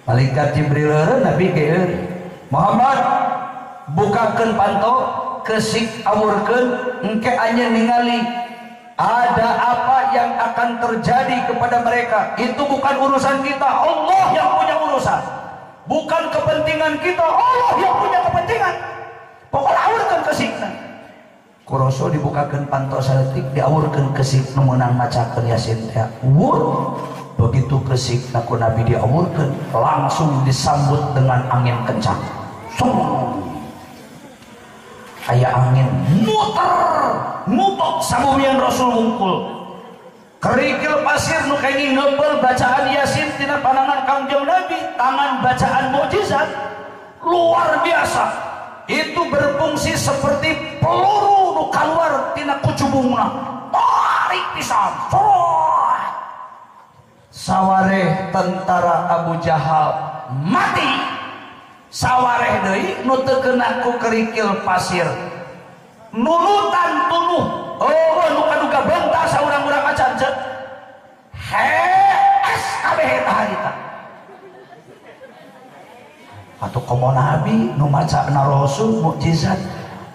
Malaikat Jibril eureun Nabi ge eureun. Muhammad bukakeun panto kesik awurkeun engke anjeun ningali ada apa yang akan terjadi kepada mereka. Itu bukan urusan kita, Allah yang punya urusan. Bukan kepentingan kita, Allah yang punya kepentingan. Pokoknya awurkeun kesikna. Ku Rasul dibukakeun panto saeutik diawurkeun kesik nu meunang macakeun Yasin teh. Wur, begitu kesik ku Nabi diawurkeun langsung disambut dengan angin kencang. Sung. Aya angin muter ngubek sabumian Rasul wungkul. Kerikil pasir nu kenging ngebel bacaan Yasin tina panangan Kangjeng Nabi, tangan bacaan mukjizat luar biasa. Itu berfungsi seperti peluru nu keluar tina kucubungna. Tarik pisan. Sawareh tentara Abu Jahal mati. Sawareh deui nu teu kena ku kerikil pasir. Nurutan tunuh. Oh, nu kaduga bentar saurang-urang acan ceuk. Hees kabeh eta harita. Atuh komo Nabi nu macana Rasul mukjizat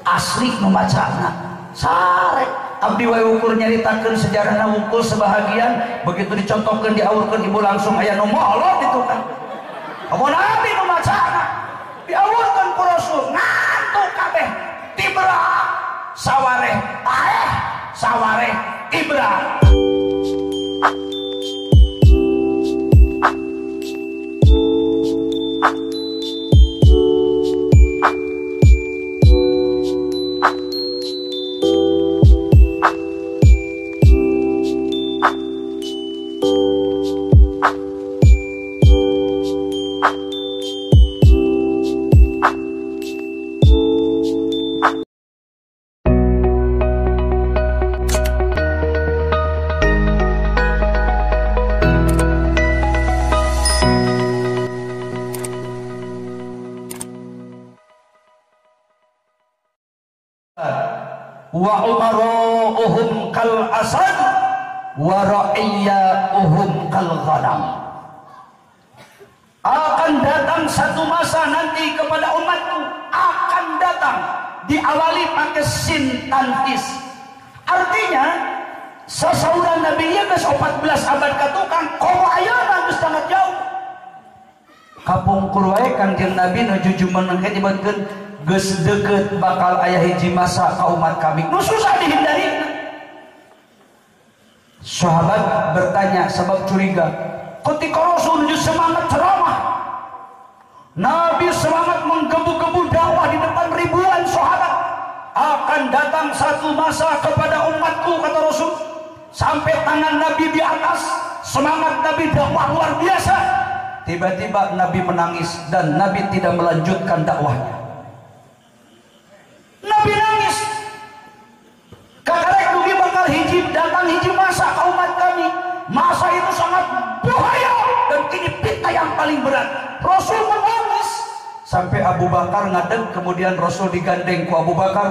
asli nu macana. Sare abdi wae ukur nyaritakeun sejarahna wungkul sebahagian, begitu dicontohkeun diawurkeun ibu langsung aya nu molot ditu kan. Komo Nabi nu macana diawurkeun ku Rasul ngantuk kabeh tibra sawareh taeh sawareh tibra. Wa umara'uhum kal asad wa ra'iyya'uhum kal ghanam. Akan datang satu masa nanti kepada umatku, akan datang diawali pakai sin tanfis. Artinya sesauran Nabi ieu geus 14 abad ka tukang komo ayeuna geus sangat jauh. Kapungkur wae Kangjeng Nabi nuju jumeneng ge nyebutkeun geus deukeut bakal aya hiji masa ka umat kami nu susah dihindari. Sahabat bertanya sebab curiga. Ketika Rasul nuju semangat ceramah, Nabi semangat menggebu-gebu dakwah di depan ribuan sahabat. Akan datang satu masa kepada umatku, kata Rasul, sampai tangan Nabi di atas, semangat Nabi dakwah luar biasa. Tiba-tiba Nabi menangis dan Nabi tidak melanjutkan dakwahnya. Nabi nangis. Kakarek dugi bakal hiji datang hiji masa ke umat kami. Masa itu sangat bahaya dan ini fitnah yang paling berat. Rasul menangis sampai Abu Bakar ngadeg, kemudian Rasul digandeng ku Abu Bakar.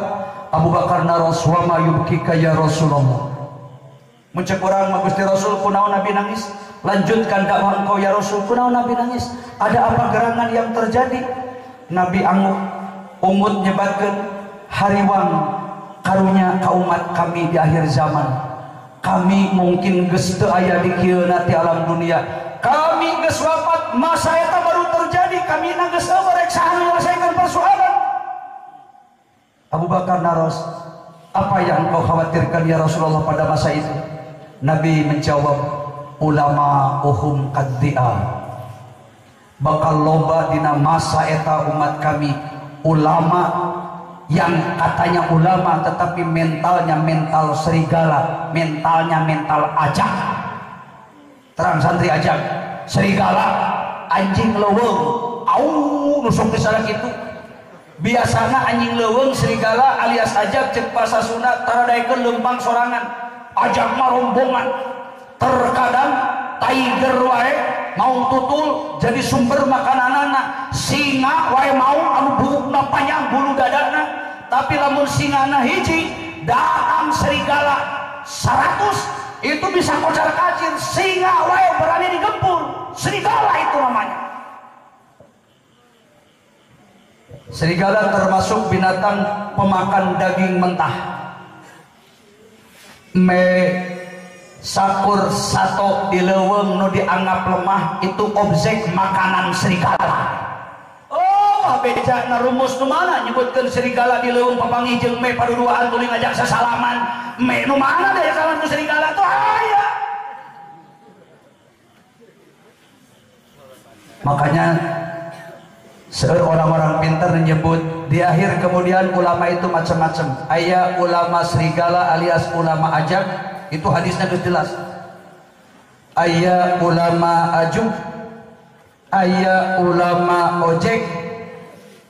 Abu Bakar naros wa ma yubkika ya Rasulullah. Muncul urang mah Gusti Rasul kunaon Nabi nangis? Lanjutkan dakwah engkau ya Rasul. Kunaon Nabi nangis? Ada apa gerangan yang terjadi? Nabi anguk ungut nyebatkeun hariwang karunya ka umat kami di akhir zaman. Kami mungkin geus teu aya di kieu ti alam dunia. Kami geus wafat, masa eta baru terjadi, kami na geus eueuh rek saha nu nyelesaikeun persoalan. Abu Bakar naros, apa yang kau khawatirkan ya Rasulullah pada masa itu? Nabi menjawab, ulama uhum kaddia. Bakal loba dina masa eta umat kami ulama yang katanya ulama tetapi mentalnya mental serigala, mentalnya mental ajak. Terang santri ajak, serigala, anjing leuweung, au nusuk di sana kitu. Biasana anjing leuweung serigala alias ajak cek bahasa Sunda taradaekeun leumpang sorangan. Ajak mah rombongan. Terkadang tiger wae mau tutul jadi sumber makananana, singa wae mau anu buukna panjang bulu dadana, tapi lamun singana hiji datang serigala 100 itu bisa kocar kacir. Singa wae berani digempur, serigala itu namanya. Serigala termasuk binatang pemakan daging mentah. Me sakur sato di leuweung nu dianggap lemah itu objek makanan serigala. Oh, beja na rumus nu mana nyebutkeun serigala di leuweung papanggih jeung me paduduaan tuluy ngajak sasalaman. Me nu mana daya salam ku serigala tuh aya. Makanya orang-orang pintar menyebut di akhir kemudian ulama itu macam-macam. Aya ulama serigala alias ulama ajak, itu hadisnya geus jelas. Aya ulama ajuk, aya ulama ojek,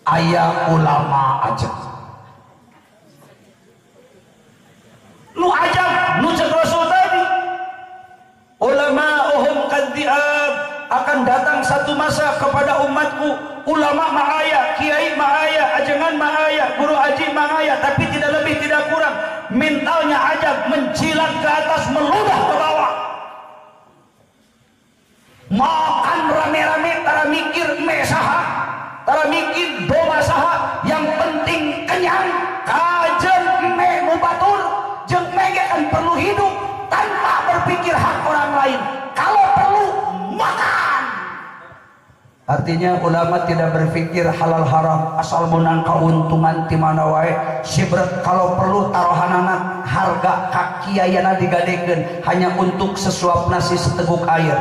aya ulama ajak. Nu ajak, nu cek Rasul tadi. Ulama uhum kadhi'ab, akan datang satu masa kepada umatku ulama ma'aya, kiai ma'aya, ajengan ma'aya, guru aji ma'aya, tapi tidak lebih tidak kurang mentalnya ajak, menjilat ke atas, meludah ke bawah. Makan rame-rame, tara mikir me saha, tara mikir doma saha, yang penting kenyang, kajen me mubatur, jeung me ge kan perlu hidup tanpa berpikir hak orang lain. Kalau perlu makan. Artinya ulama tidak berpikir halal haram, asal menang keuntungan di mana wae. Sibret kalau perlu taruhanana harga kakiayana digadekeun hanya untuk sesuap nasi seteguk air.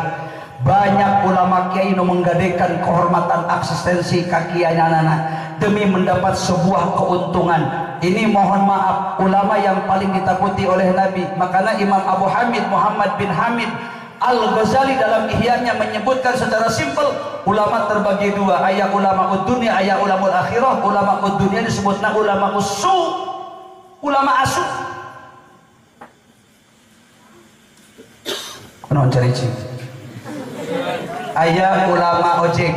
Banyak ulama kiai nu menggadekan kehormatan eksistensi kakiayanana demi mendapat sebuah keuntungan. Ini mohon maaf, ulama yang paling ditakuti oleh Nabi. Makanya Imam Abu Hamid Muhammad bin Hamid Al-Ghazali dalam Ihya'nya menyebutkan secara simpel, ulama terbagi dua, ayah ulama ud-dunya, ayah ulama akhirah. Ulama ud-dunya disebutnya ulama usu, ulama asu. Kunaon cari cing? Ayah ulama ojek.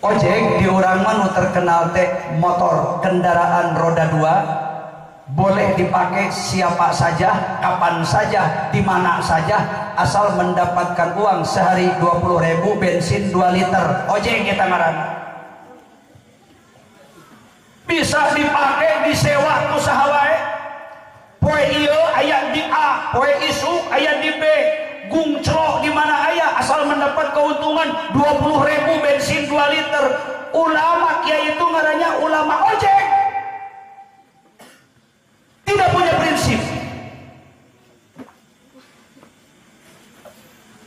Ojek di urang mah nu terkenal teh motor kendaraan roda dua, boleh dipakai siapa saja, kapan saja, di mana saja, asal mendapatkan uang sehari 20.000, bensin 2 liter. Ojek kita ngaran. Bisa dipakai disewa ku saha wae. Poe ieu aya di A, poe isuk aya di B, gungcro di mana aya, asal mendapat keuntungan 20.000, bensin 2 liter. Ulama kiai itu ngarannya ulama ojek. Tidak punya prinsip.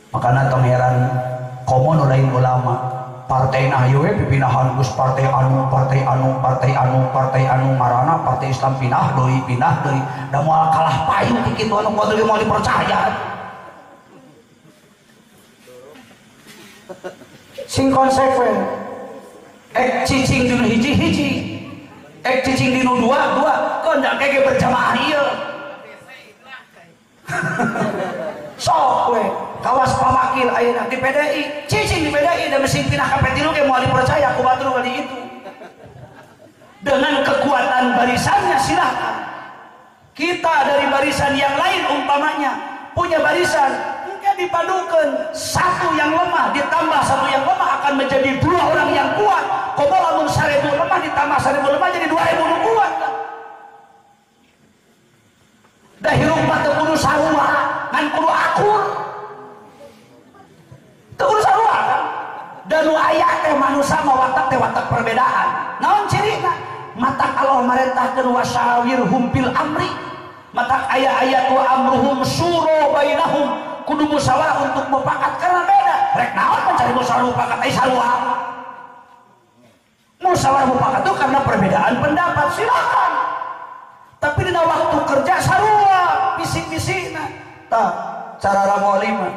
Makanya tong heran komo nu lain ulama partai nah ieu we pipinahan geus partai anu, partai anu, partai anu, partai anu, marana partai Islam pinah deui da moal kalah payu kitu anu kudu ge moal dipercaya. Sing konsekuen. Ek cicing dinu hiji-hiji, ek cicing dinu dua-dua, kondang kege berjamaah ieu. Sok we kawas pawakil ayeuna di PDI, cicing di PDI da mesin pindah ka P3 ge moal dipercaya ku batur kali itu. Dengan kekuatan barisannya silahkan. Kita dari barisan yang lain umpamanya punya barisan, mungkin dipadukan satu yang lemah ditambah satu yang lemah akan menjadi dua orang yang kuat. Komo lamun 1000 lemah ditambah 1000 lemah jadi 2000 nu kuat. Da hirup mah teu kudu sarua, ngan kudu akur. Teu kudu sarua kan? Da nu aya teh manusia mah watak teh watak perbedaan. Naon cirina? Matak Allah marentahkeun wasyawirhum fil amri. Matak aya ayat wa amruhum syura bainahum, kudu musyawarah untuk mufakat karena beda. Rek naon mencari musyawarah mufakat ai sarua. Musyawarah mufakat itu karena perbedaan pendapat, silakan. Tapi dina waktu kerja sarua, visi-misina. Tah, cara ramo lima.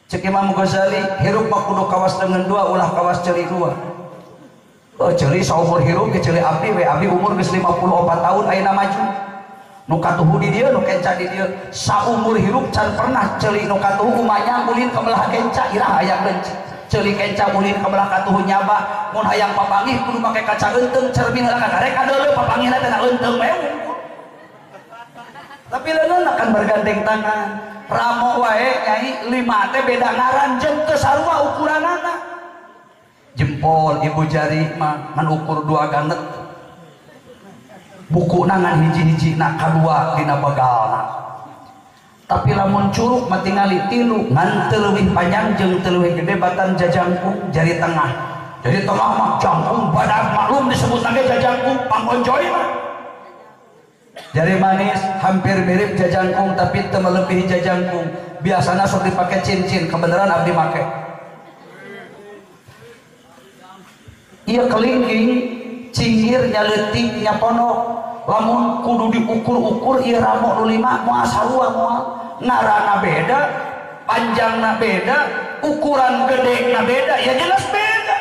Cek Imam Ghazali, hirup mah kudu kawas dengan dua, ulah kawas ceuli dua. Oh, ceuli saumur hirup ge ceuli abdi we, abdi umur geus 54 tahun ayeuna maju. Nu katuhu di dieu, nu kenca di dieu. Saumur hirup can pernah ceuli nu katuhu kumanya ulin ka belah kenca, irah hayang benci. Ceuli kenca ulin ka belah katuhu nyaba, mun hayang papanggih kudu make kaca eunteung, cermin heula kakarek kadeuleu papanggihna teh na eunteung we. Tapi leungeun akan bergandeng tangan. Ramo wae nyai lima teh beda ngaran jeung teu sarua ukuranana. Jempol Jempol ibu jari mah ngan ukur 2 ganet. Bukuna ngan hiji-hiji na kadua dina begalna. Tapi lamun curug mah tingali 3 ngan teu leuwih panjang jeung teu leuwih gede batan jajangkung jari tengah. Jadi tengah mah jangkung badak maklum disebut lagi jajangkung panggonjoy mah. Jari manis hampir mirip jajangkung tapi teu melebihi jajangkung. Biasana sok dipake cincin, kebenaran abdi make. Ieu kelingking cingir nya leutik nya ponok. Lamun kudu diukur-ukur ieu ramo nu 5 moal sarua moal. Ngaranna beda, panjangna beda, ukuran gedena beda, ya jelas beda.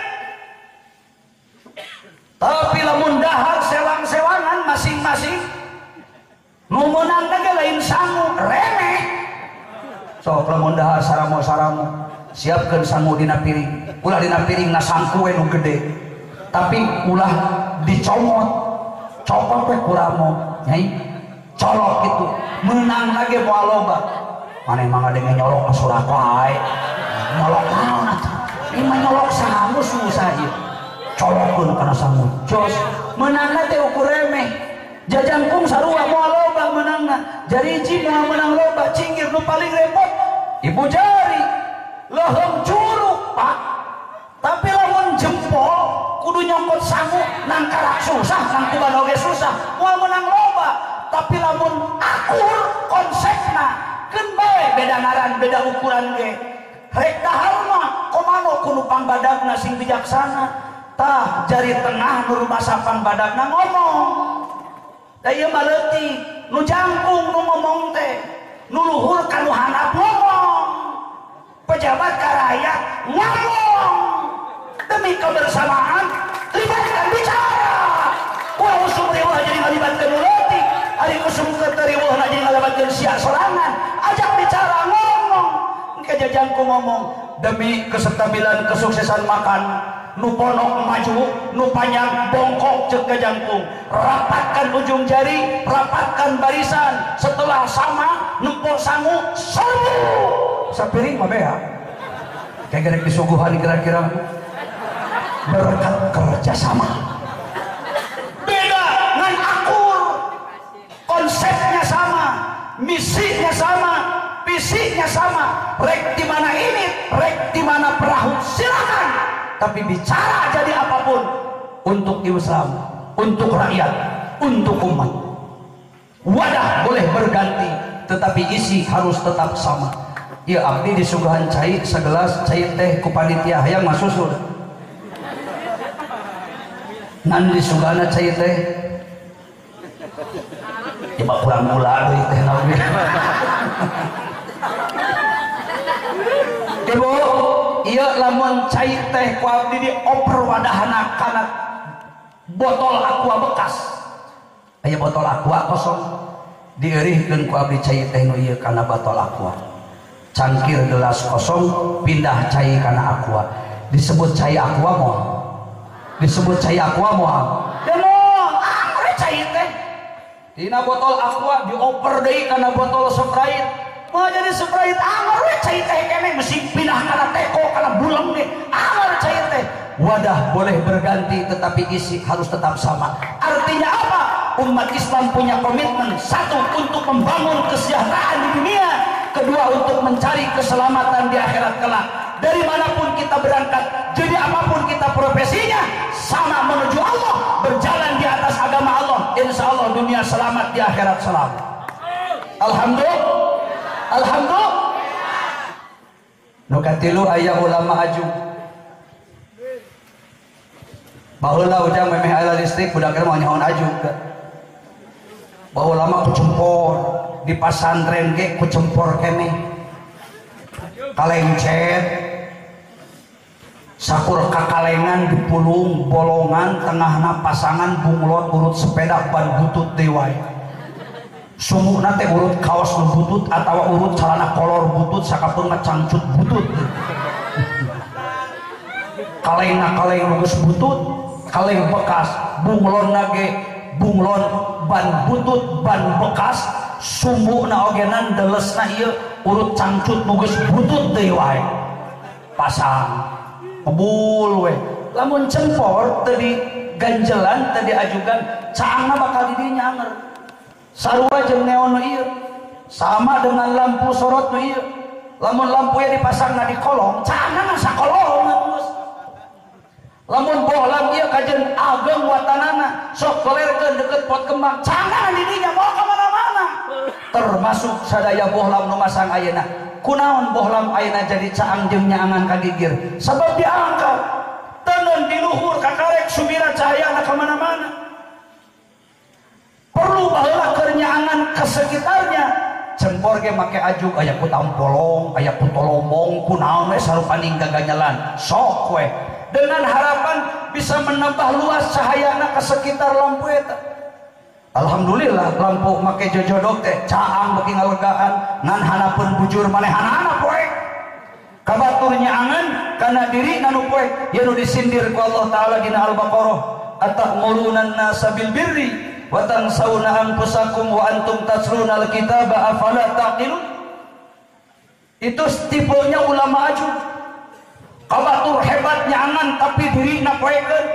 Tapi lamun dahar sewang-sewangan masing-masing nu meunang teh lain sangu, remeh. Sok lamun dahar saramo-saramo, siapkeun sangu dina piring. Ulah dina piring na sangku we nu gede. Tapi ulah dicomot, copot we ku ramo, nyai. Colok gitu, menang lagi moal loba. Maneh mah ngadenge nyolok ka surah wae. Nyolok naon atuh? Ieu mah nyolok sangu susah ieu. Colokkeun kana sangu. Jos, meunangna teh ukur remeh. Jajangkung sarua moal loba meunangna. Jari hiji moal meunang loba, cingir nu paling repot ibu jari. Leuheung curug, Pak. Tapi lamun jempol kudu nyokot sangu nangkarak susah, nangkuban oge susah, moal meunang loba. Tapi lamun akur konsepna keun bae beda ngaran beda ukuran ge. Rek dahar mah komano kudu pangbadagna sing bijaksana. Tah jari tengah nu rumasa pangbadagna ngomong. Da ieu mah leutik, nu jangkung nu ngomong teh, nu luhur ka nu handap ngomong. Pejabat ka rakyat ngomong. Demi kebersamaan libatkan bicara. Ulah usum riweuh jadi ngalibatkeun nu leutik, ari usum teu riweuh jadi ngalibatkeun sia sorangan. Ajak bicara ngomong. Engke jajangkung ngomong demi kestabilan kesuksesan makan. Nu ponok maju, nu panjang bongkok cek jangkung. Rapatkan ujung jari, rapatkan barisan. Setelah sama, nempok sangu, serbu. Sapiring mah bea. Kayak gerek disuguhan kira-kira. Berkat kerjasama. Beda ngan akur. Konsepnya sama, misinya sama, visinya sama. Rek di mana ini, rek di mana perahu, silakan. Tapi bicara jadi apapun untuk Islam, untuk rakyat, untuk umat. Wadah boleh berganti, tetapi isi harus tetap sama. Ya abdi disuguhan cai segelas cai teh ku panitia hayang mah susu. Ngan disuguhana cai teh ya mah kurang gula deui teh naon. Ibu, iya lamun cai teh ku abdi dioper wadahna kana botol aqua bekas. Aya botol aqua kosong dieurihkeun ku abdi cai teh nu ieu kana botol aqua. Cangkir gelas kosong pindah cai kana aqua. Disebut cai aqua moal. Disebut cai aqua moal. Ya moal, anggur cai teh. Dina botol aqua dioper deui kana botol Sprite. Mau jadi Sprite anggur we cai teh kene mesti pindah kana teko kana buleng ge anggur cai teh. Wadah boleh berganti tetapi isi harus tetap sama. Artinya apa? Umat Islam punya komitmen, satu untuk membangun kesejahteraan di dunia, kedua untuk mencari keselamatan di akhirat kelak. Dari manapun kita berangkat, jadi apapun kita profesinya, sama menuju Allah, berjalan di atas agama Allah, insya Allah dunia selamat, di akhirat selamat. Alhamdulillah. Alhamdulillah. Nu katilu aya ulama aju. Baheula ujang memeh aya listrik budak keur mah nyahoan aju. Baheula mah kucempor di pasantren ge kucempor keneh. Kalencet sakur kakalengan dipulung bolongan tengahna pasangan bunglon urut sepeda ban butut deui wae. Sumukna teh urut kaos nu butut atawa urut celana kolor butut sakapeung mah cangcut butut. Kalengna kaleng nu geus butut, kaleng bekas, bunglonna ge bunglon ban butut ban bekas, sumukna ogenan delesna ieu urut cangcut nu geus butut deui wae. Pasang kebul we, Lamun cempor teu di ganjelan teu diajugan caangna bakal di dinya anger. Sarua jeung neon nu ieu. Sama dengan lampu sorot nu ieu. Lamun lampu ieu dipasangna di kolong, caangna ngan sakolong geus. Lamun bohlam ieu kajen ageng watanana, sok golerkeun deket pot kembang, caangna di dinya moal ka mana-mana. Termasuk sadaya bohlam nu masang ayeuna. Kunaon bohlam ayeuna jadi caang jeung nyaangan ka gigir? Sabab diangkat tenun di luhur kakarek sumira cahayana ka mana-mana. Perlu baheula keur nyaangan ke sekitarnya. Cempor ge make ajuk aya ku tampolong, aya ku tolomong, kunaon we sarupaning gaganyelan. Sok we dengan harapan bisa menambah luas cahayana ke sekitar lampu eta. Alhamdulillah lampu make jojodok teh caang beuki ngalegaan ngan hanapun bujur manehanana poek. Kabatur nyaangan kana diri nu poek ye nu disindir ku Allah Taala dina Al-Baqarah, atamuruna an-nasa bil birri wa tansawna anfusakum wa antum tatluna al-kitaba afala taqilun. Itu tipenya ulama ajuk. Kabatur hebat nyaangan tapi dirina poekeun.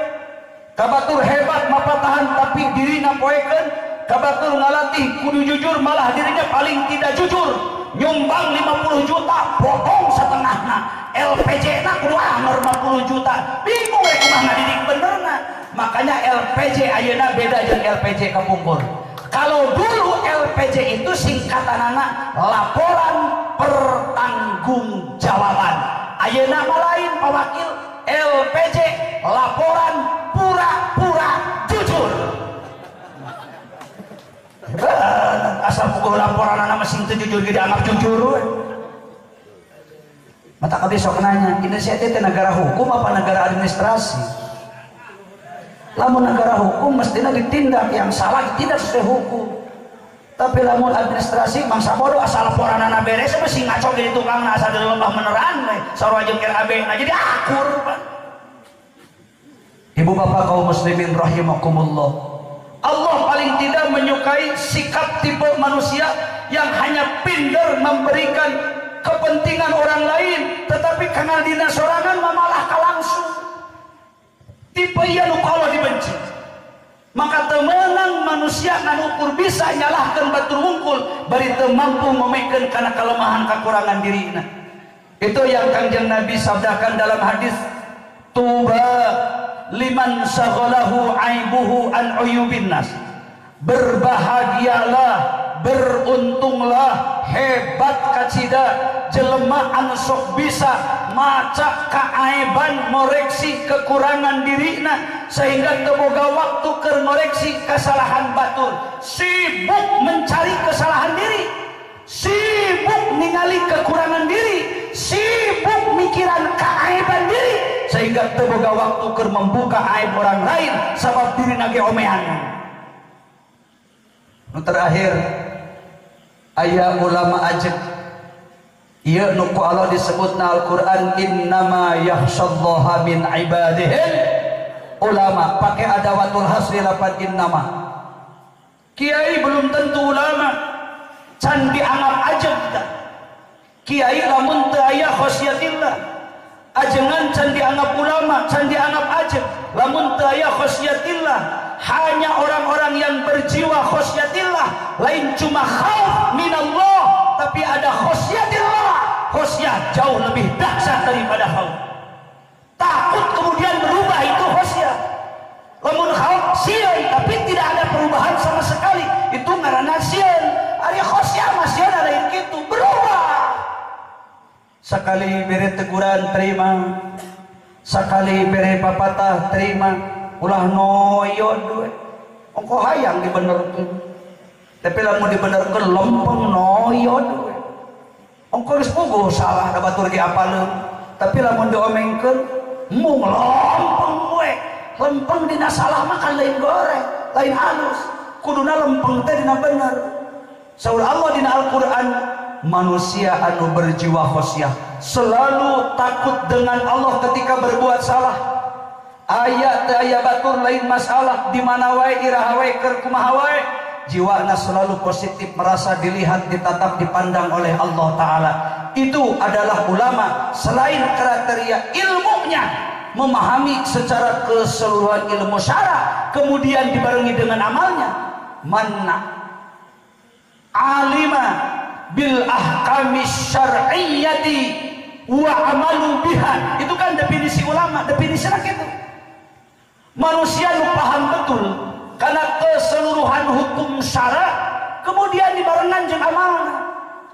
Kabatur hebat mapatahan tapi dirina poekeun. Kabatur ngalatih kudu jujur malah dirinya paling tidak jujur. Nyumbang 50 juta potong setengahna. LPJ na kudu anger 50 juta. Bingung we kumaha ngadidik benerna. Makanya LPJ ayeuna beda jeung LPJ kapungkur. Kalau dulu LPJ itu singkatanana laporan pertanggungjawaban. Ayeuna mah lain Pak Wakil, LPJ laporan pura-pura jujur. Asal pukul laporan anak mesin itu jujur ge dianggap jujur we. Mata kabeh sok nanya, Indonesia teh negara hukum apa negara administrasi? Lamun negara hukum mestinya ditindak, yang salah ditindak sesuai hukum. Tapi lamun administrasi mangsa bodoh asal laporan anak beres mesti ngaco jadi tukang asal di lembah meneran we sarua jeung RAB nah jadi akur Pak. Ibu bapak kaum muslimin rahimakumullah, Allah paling tidak menyukai sikap tipe manusia yang hanya pintar memberikan kepentingan orang lain tetapi karena dina sorangan malah kalangsung. Tipe ieu nu Allah dibenci. Maka temenang manusia ngan ukur bisa nyalahkan batur wungkul bari teu mampu memekeun kana kelemahan kekurangan dirina. Itu yang Kangjeng Nabi sabdakan dalam hadis, tuba liman saghalahu aibuhu an uyubin nas. Berbahagialah, beruntunglah, hebat kacida jelema anu sok bisa maca kaaiban, ngoreksi kekurangan dirina sehingga teu boga waktu keur ngoreksi kesalahan batur. Sibuk mencari kesalahan diri, sibuk ningali kekurangan diri, sibuk mikiran kaaiban diri sehingga teu boga waktu keur membuka aib orang lain sabab dirina ge omean. Nu terakhir aya ulama ajeg ieu nu ku Allah disebutna Al-Qur'an innama yakhshallaha min ibadihi ulama, pakai adawatul hasri lapan innama. Kiai belum tentu ulama, can dianggap ajeg kita. Kiai lamun teu aya khosyatillah, ajengan can dianggap ulama, can dianggap ajeg lamun teu aya khosyatillah. Hanya orang-orang yang berjiwa khosyatillah, lain cuma khauf minallah tapi ada khosyatillah. Khosyah jauh lebih dahsyat daripada khauf. Takut kemudian berubah itu khosyah. Lamun khauf sieun tapi tidak ada perubahan sama sekali, itu ngaranna sieun. Ari khosyah mah sieun lain kitu, berubah. Sekali bere teguran terima, sekali bere papatah terima, ulah noyon we. Ongko hayang dibenerkeun. Tapi lamun dibenerkeun lempeng noyon we. Ongko geus puguh salah da batur ge apaleun. Tapi lamun diomengkeun mung lempeng we. Lempeng dina salah mah kan lain goreng, lain halus. Kuduna lempeng teh dina bener. Saur Allah dina Al-Qur'an, manusia anu berjiwa khosyah selalu takut dengan Allah ketika berbuat salah. Aya teu aya batur lain masalah, di mana wae iraha wae keur kumaha wae, jiwana selalu positif, merasa dilihat, ditatap, dipandang oleh Allah Ta'ala. Itu adalah ulama. Selain kriteria ilmunya, memahami secara keseluruhan ilmu syara, kemudian dibarengi dengan amalnya. Man alima bil ahkami syar'iyyati wa amalu biha. Itu kan definisi ulama, definisi itu. Manusia nu paham betul karena keseluruhan hukum syara, kemudian dibarengan jeung amalna.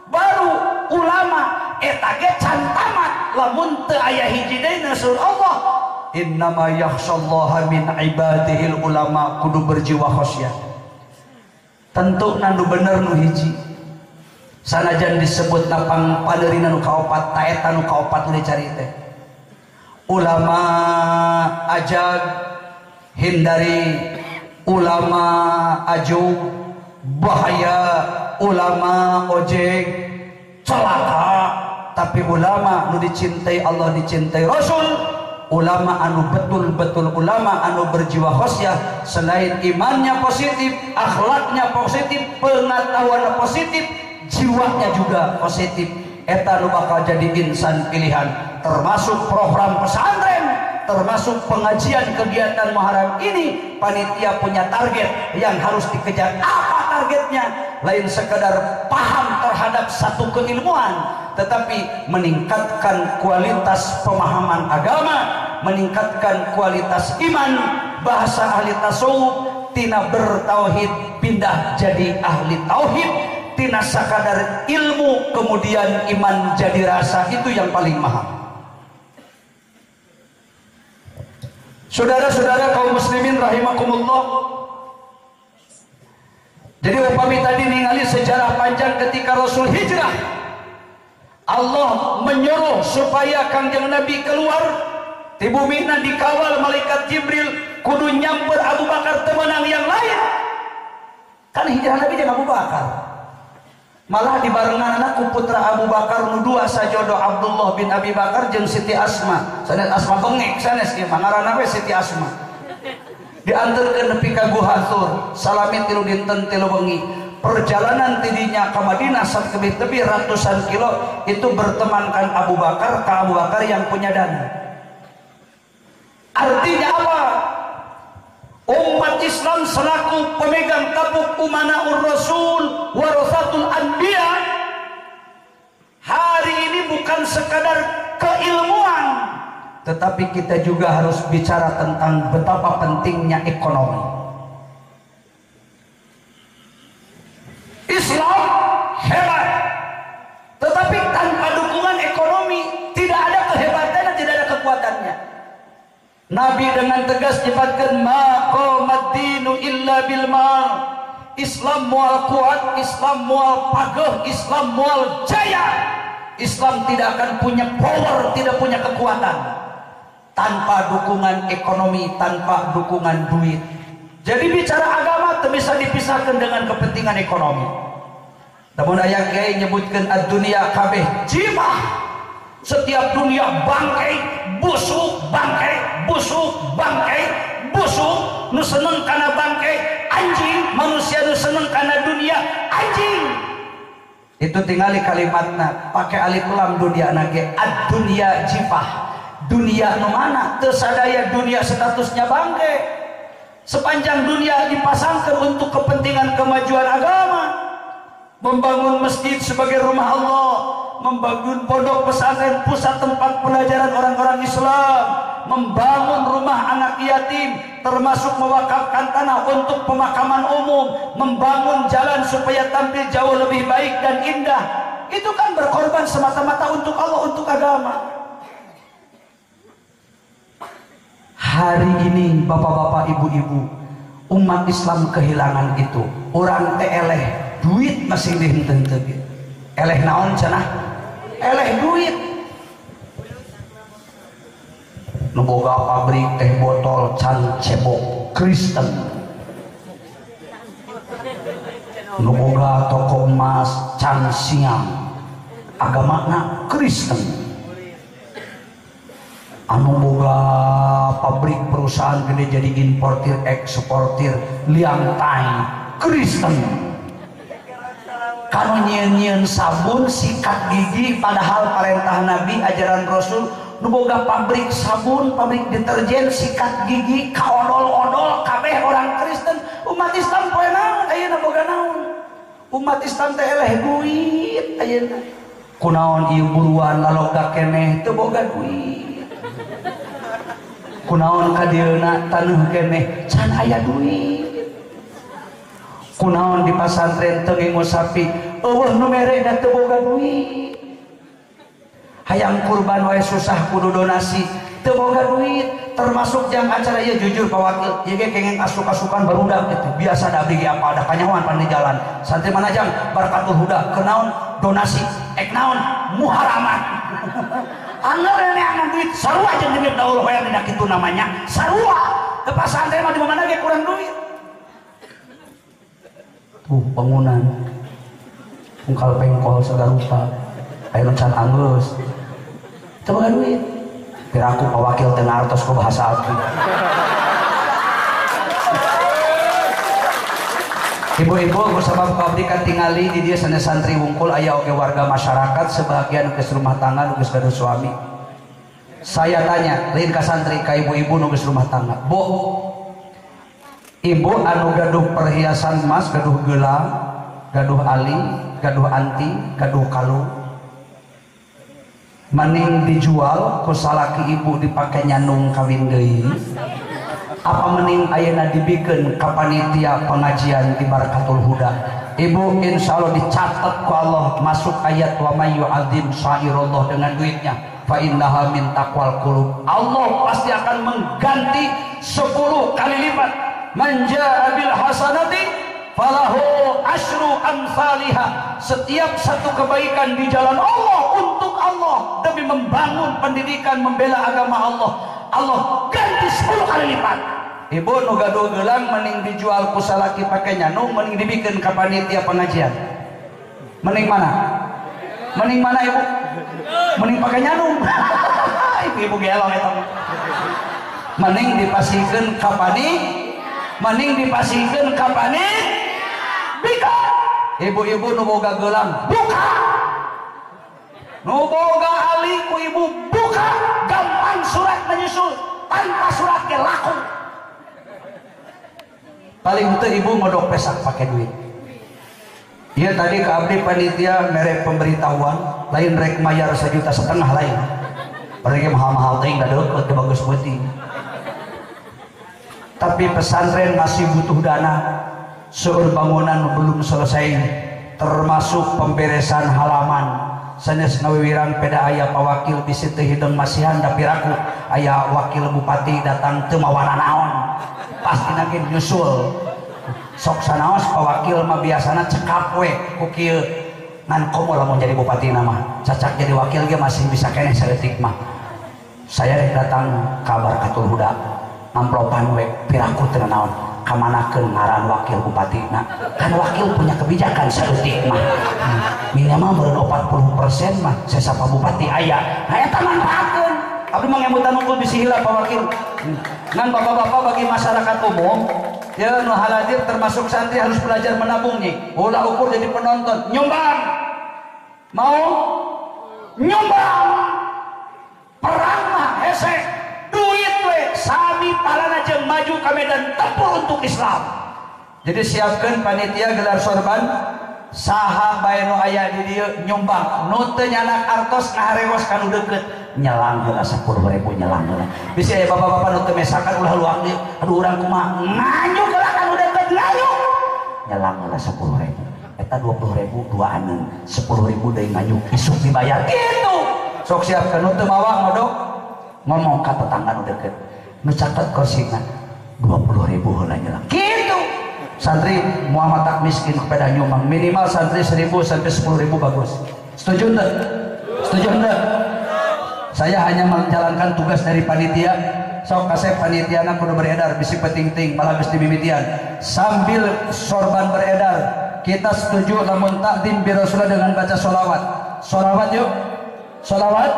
Baru ulama eta ge can tamat lamun teu aya hiji deui nasrul Allah. Innama yakhshallaha min ibadihil ulama, kudu berjiwa khasyah. Tentu nu bener nu hiji. Sanajan disebut napang padeurina nu kaopat, ta eta nu kaopat nu dicari teh. Ulama ajag hindari, ulama ajug bahaya, ulama ojek celaka. Tapi ulama nu dicintai Allah, dicintai Rasul, ulama anu betul-betul ulama anu berjiwa khasyah, selain imannya positif, akhlaknya positif, pengetahuannya positif, jiwanya juga positif. Eta nu bakal jadi insan pilihan. Termasuk program pesantren, termasuk pengajian kegiatan Muharram ini, panitia punya target yang harus dikejar. Apa targetnya? Lain sekedar paham terhadap satu keilmuan, tetapi meningkatkan kualitas pemahaman agama, meningkatkan kualitas iman. Bahasa ahli tasawuf, tina bertauhid pindah jadi ahli tauhid, tina sakadar ilmu kemudian iman jadi rasa. Itu yang paling mahal. Saudara-saudara kaum muslimin rahimakumullah. Jadi upami tadi ningali sejarah panjang ketika Rasul hijrah, Allah menyuruh supaya Kangjeng Nabi keluar di bumina dikawal malaikat Jibril, kudu nyamper Abu Bakar temenang yang lain. Kan hijrah Nabi jeung Abu Bakar. Malah dibarengan anakku putra Abu Bakar nu dua sajodo, Abdullah bin Abi Bakar jeung Siti Asma. Sanes Asma bengek sanes ieu mah ngaranna we Siti Asma. Diantarkeun nepi ka Guha Thur, salami 3 dinten 3 wengi. Perjalanan tidinya ke Madinah satebih-tebih ratusan kilo itu bertemankan Abu Bakar, ke Abu Bakar yang punya dana. Artinya apa? Umat Islam selaku pemegang tabuk umanaur Rasul warasatul Anbiya, hari ini bukan sekadar keilmuan, tetapi kita juga harus bicara tentang betapa pentingnya ekonomi. Islam hebat, tetapi tanpa dukungan ekonomi tidak ada kehebatannya, tidak ada kekuatannya. Nabi dengan tegas nyebatkeun ma qamat dinu illa bil mal. Islam mual kuat, Islam mual pageh, Islam mual jaya. Islam tidak akan punya power, tidak punya kekuatan tanpa dukungan ekonomi, tanpa dukungan duit. Jadi bicara agama tidak bisa dipisahkan dengan kepentingan ekonomi. Namun ayat kiai nyebutkan ad-dunia kabeh jimah. Setiap dunia bangkai, busuk, bangkai, busuk, bangkai, busuk. Nu seneng kana bangkai, anjing. Manusia nu seneng kana dunia, anjing. Itu tingali kalimatna pakai alif lam dunia nage ad-dunia jifah. Dunia nu mana? Teu sadaya dunia statusnya bangkai. Sepanjang dunia dipasangkan untuk kepentingan kemajuan agama, membangun masjid sebagai rumah Allah, membangun pondok pesantren pusat tempat pelajaran orang-orang Islam, membangun rumah anak yatim, termasuk mewakafkan tanah untuk pemakaman umum, membangun jalan supaya tampil jauh lebih baik dan indah. Itu kan berkorban semata-mata untuk Allah, untuk agama. Hari ini bapak-bapak, ibu-ibu, umat Islam kehilangan itu. Orang teh eleh duit masih dihenteu-henteu. Eleh naon cenah? Eleh duit. Nu boga pabrik teh botol can cebok Kristen. Nu boga toko emas can siang agamana Kristen. Anu boga pabrik perusahaan gede jadi importir eksportir liang tai Kristen. Kanu nyieun-nyieun sabun sikat gigi padahal parentah Nabi ajaran Rasul nu boga pabrik sabun, pabrik deterjen, sikat gigi, kaodol-odol kabeh orang Kristen. Umat Islam poe naon ayeuna boga naon? Umat Islam teh eleh duit ayeuna. Kunaon ieu buruan laloga keneh teu boga duit. Kunaon ka dieuna taneuh keneh can aya duit. Kunaon di pasantren teu ngingu sapi eueuh nu mere da teu boga duit. Hayang kurban wae susah kudu donasi teu boga duit. Termasuk jang acara ieu jujur Pak Wakil ieu ge kenging asuk-asukan barudak gitu biasa da abdi ge apa ada kanyahoan pan di jalan santri mana jang Barakatul Huda kenaon donasi ek naon muharaman anger neangan duit sarua jeung di Miftahul Khair dina kitu namanya sarua teu pasantren mah di mana ge kurang duit. Tuh bangunan pungkal pengkol segala rupa ayo can anggeus teu boga duit. Piraku Pak Wakil teu ngartos ku bahasa abdi. Ibu-ibu kusabab ku abdi kan tingali di dieu sanes santri wungkul aya oge warga masyarakat sebagian geus rumah tangga nu geus gaduh suami. Saya tanya lain ka santri ka ibu-ibu nu geus rumah tangga. Bu, ibu anu gaduh perhiasan emas, gaduh gelang, gaduh ali, gaduh anti, gaduh kalung, mending dijual ku salaki ibu dipake nyanung kawin deui apa mending ayeuna dibikeun ka panitia pengajian di Barakatul Huda? Ibu insya Allah dicatat ku Allah masuk ayat wa may yu'adzim syairallah dengan duitnya fa innaha min taqwal qulub. Allah pasti akan mengganti 10 kali lipat. Man jaa bil hasanati falahu asyru amsalihah. Setiap satu kebaikan di jalan Allah untuk Allah demi membangun pendidikan membela agama Allah, Allah ganti 10 kali lipat. Ibu nu gaduh gelang mending dijual ku salaki pake nyanung mending dibikeun ka panitia pengajian. Mending mana? Mending mana ibu? Mending pake nyanung. Ibu-ibu gelong eta mah. Mending dipasihkeun ka panitia, mending dipasihkeun ka panitia. Bika ibu-ibu nu boga gelang buka, nu boga ali ku ibu buka, gampang surat menyusul, tanpa surat ge laku. Paling teu ibu modok pesak pakai duit. Ieu tadi ka abdi panitia mere pemberitahuan, lain rek mayar 1,5 juta lain. Padahal mahal-mahal teuing da deukeut teu bagus peuting. Tapi pesantren masih butuh dana. Seueur bangunan belum selesai, termasuk pemberesan halaman. Sanes ngawiwirang peda aya pawakil bisi teu hideung masihan da piraku aya wakil bupati datang teu mawana naon pastina ge nyusul. Sok sanaos pawakil mah biasana cekap we ku kieu ngan komo lamun jadi bupati mah cacak jadi wakil ge masih bisa keneh saeutik mah. Saya rek datang ka Barakatul Huda ngamplopan we piraku teu naon kamanakeun ngaran wakil bupati. Nah, kan wakil punya kebijakan saeutik mah. Minimal meureun 40% mah sesapa bupati aya. Nah eta manfaatkeun. Abdi mah ngemutan unggul bisi hilap Pak Wakil. Ngan bapak-bapak bagi masyarakat umum, ya nu haladir termasuk santri harus belajar menabung nih. Ulah ukur jadi penonton, nyumbang. Mau nyumbang. Perang mah hese. Duit we sami parana jeung maju ka medan tempur untuk Islam. Jadi siapkan panitia gelar sorban saha bae nu aya di dieu nyumbang nu teu nyanak artos ngaharewos ka nu deukeut nyelang heula 10.000 nyelang heula. Bisi aya bapak-bapak nu teu mesakan ulah luang deui. Aduh urang kumaha nganyuk heula ka nu deukeut nganyuk. Nyelang heula 10.000. Eta 20.000 dua aneun 10.000 deui nganyuk isuk dibayar kitu. Sok siapkeun nu teu mawa modok ngomong ka tetangga nu deukeut nu caket kursina 20.000 heula nyelang kitu. Santri Muhammad tak miskin kepada nyumbang minimal santri 1.000 sampai 10.000 bagus. Setuju enggak? Setuju enggak? Saya hanya menjalankan tugas dari panitia. Sok kasep panitiana kudu beredar bisi peting-ting malah geus dimimitian sambil sorban beredar. Kita setuju lamun takdim bi Rasulullah dengan baca sholawat. Sholawat yuk. Sholawat.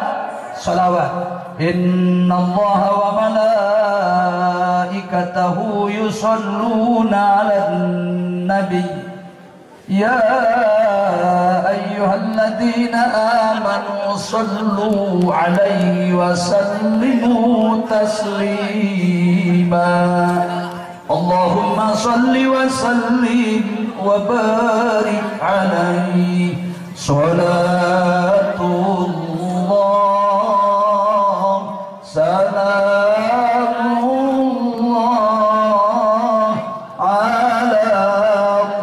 Sholawat. Innallaha wa malaikatahu yusholluna 'alan nabi ya ayyuhalladzina amanu sallu alaihi wa sallimu taslima. Allahumma salli wa sallim wa barik alaihi. Salatullah salamullah ala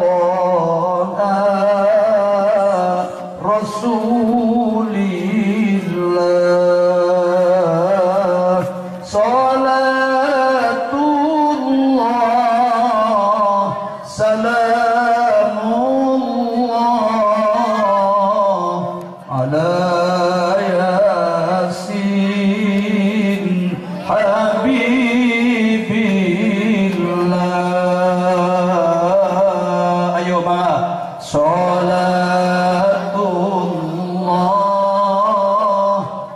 Taha Rasulillah. Salatullah salamullah ala Yasin Habibillah. Ayo ma salatullah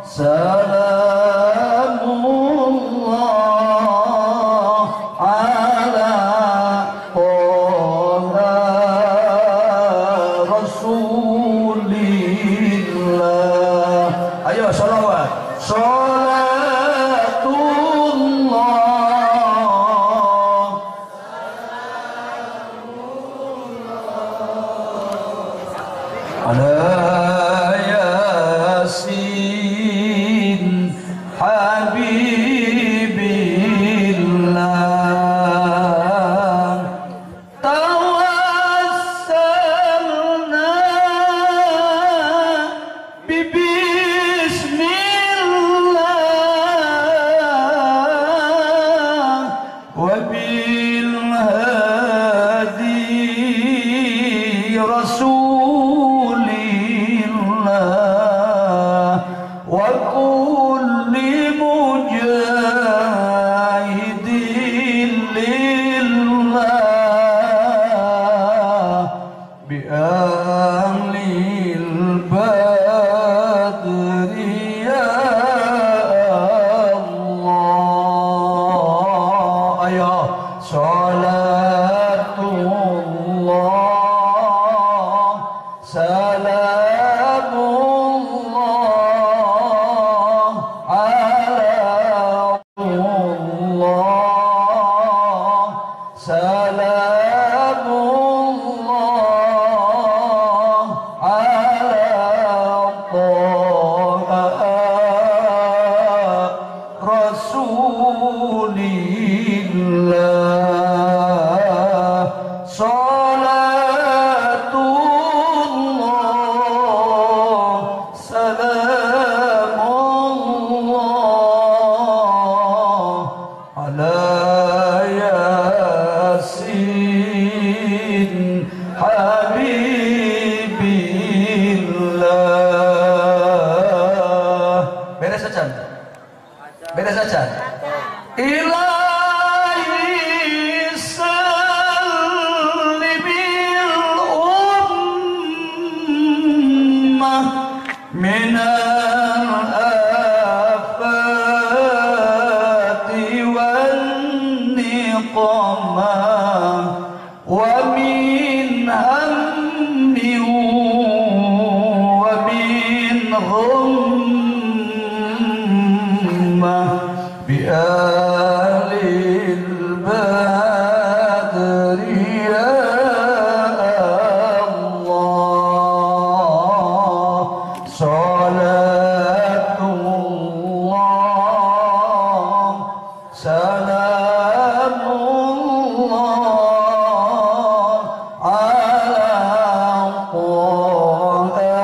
salamullah ala Taha Rasulillah. Ayo salawat. Salatullah ala Yasin Habibillah. Tawassalna bibismillah wa bil hadi Rasulillah wa kulli mujahidin lillah bi ahlil badri ya Allah. Ayo salatullah salamullah ala Allah salamullah ala Taha Rasulillah. Salatullah salamullah ala Yasin Habibillah. Beres aja. Beres aja. Ilahi sallimil ummah minal afati wan niqamah wa min hammin wa min ghammah bi ahlil badri ya Allah. Salatullah salamullah ala Taha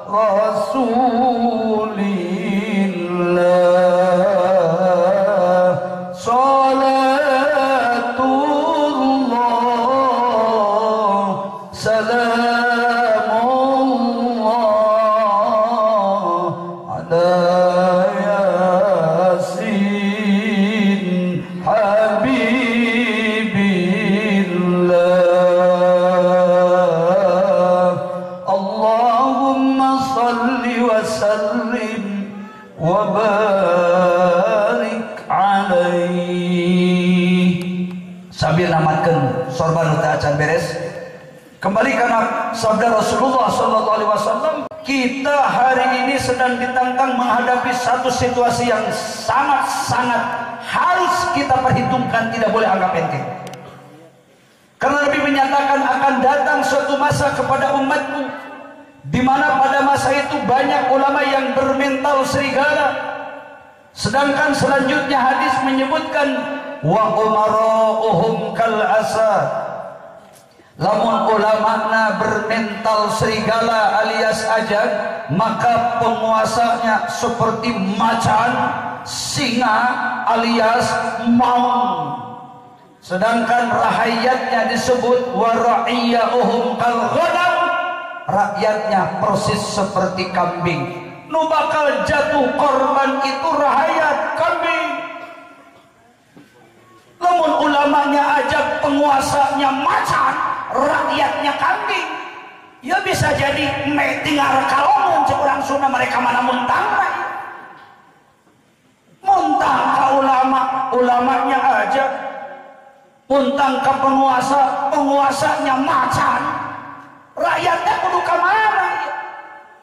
Rasulillah. Salatullah salamullah ala Yasin Habibillah. Allahumma salli wa sallim wa barik alaihi. Sambil namatkeun sorban teh acan beres. Kembali karena sabda Rasulullah SAW, kita hari ini sedang ditantang menghadapi satu situasi yang sangat-sangat harus kita perhitungkan, tidak boleh anggap enteng. Karena Nabi menyatakan akan datang suatu masa kepada umatku, di mana pada masa itu banyak ulama yang bermental serigala. Sedangkan selanjutnya hadis menyebutkan wa umara'uhum kal asad. Lamun ulama'na bermental serigala alias ajak, maka penguasanya seperti macan, singa alias maung. Sedangkan rahayatnya disebut wa ra'iyahum kal ghanam, rakyatnya persis seperti kambing. Nu bakal jatuh korban itu rahayat kambing. Lamun ulamanya ajak, penguasanya macan, rakyatnya kambing, ya bisa jadi tinggal kalongan cek urang Sunda, mereka mana muntang muntang ke ulama, ulamanya aja muntang ke penguasa, penguasanya macan, rakyatnya kudu ka mana?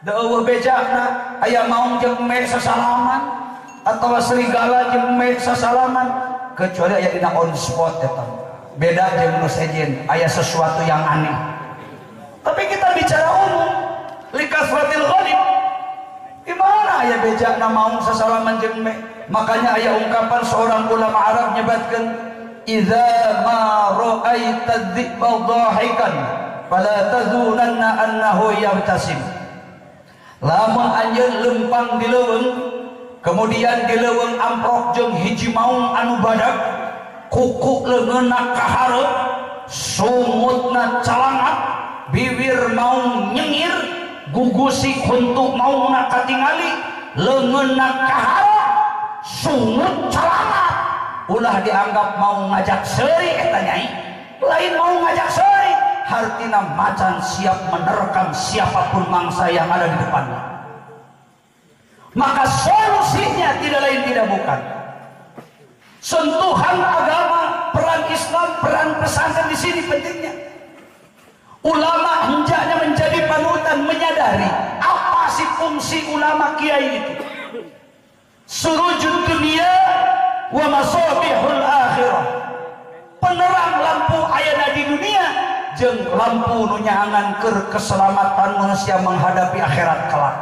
Deueuh bejana aya maung jeung me sasalaman atawa serigala jeung me sasalaman, kecuali aya dina on spot eta. Beda jeung nu sejen, aya sesuatu yang aneh. Tapi kita bicara umum, likasratil ghalib. Di mana aya bejana maung sasalaman jeung me? Makanya aya ungkapan seorang ulama Arab nyebatkeun, idza ma ra'aita dzi'ba dhahikan fala tazunanna annahu yabtasim. Lamun anjeun lempang di leuweung, kemudian di leuweung amprok jeung hiji maung anu badak, kuku leungeunna ka hareup, sungutna calangap, bibir maung nyengir, gugusi huntu maungna katingali, leungeunna ka hareup, sungut calangap. Ulah dianggap mau ngajak seuri eta nyai, lain mau ngajak seuri, hartina macan siap menerkam siapapun mangsa yang ada di depannya. Maka solusinya tidak lain tidak bukan sentuhan agama, peran Islam, peran pesantren di sini pentingnya. Ulama hendaknya menjadi panutan, menyadari apa sih fungsi ulama kiai itu. Surujud dunia wa masabihul akhirah, penerang lampu ayana di dunia jeung lampu nu nyaangan keur keselamatan manusia menghadapi akhirat kelak.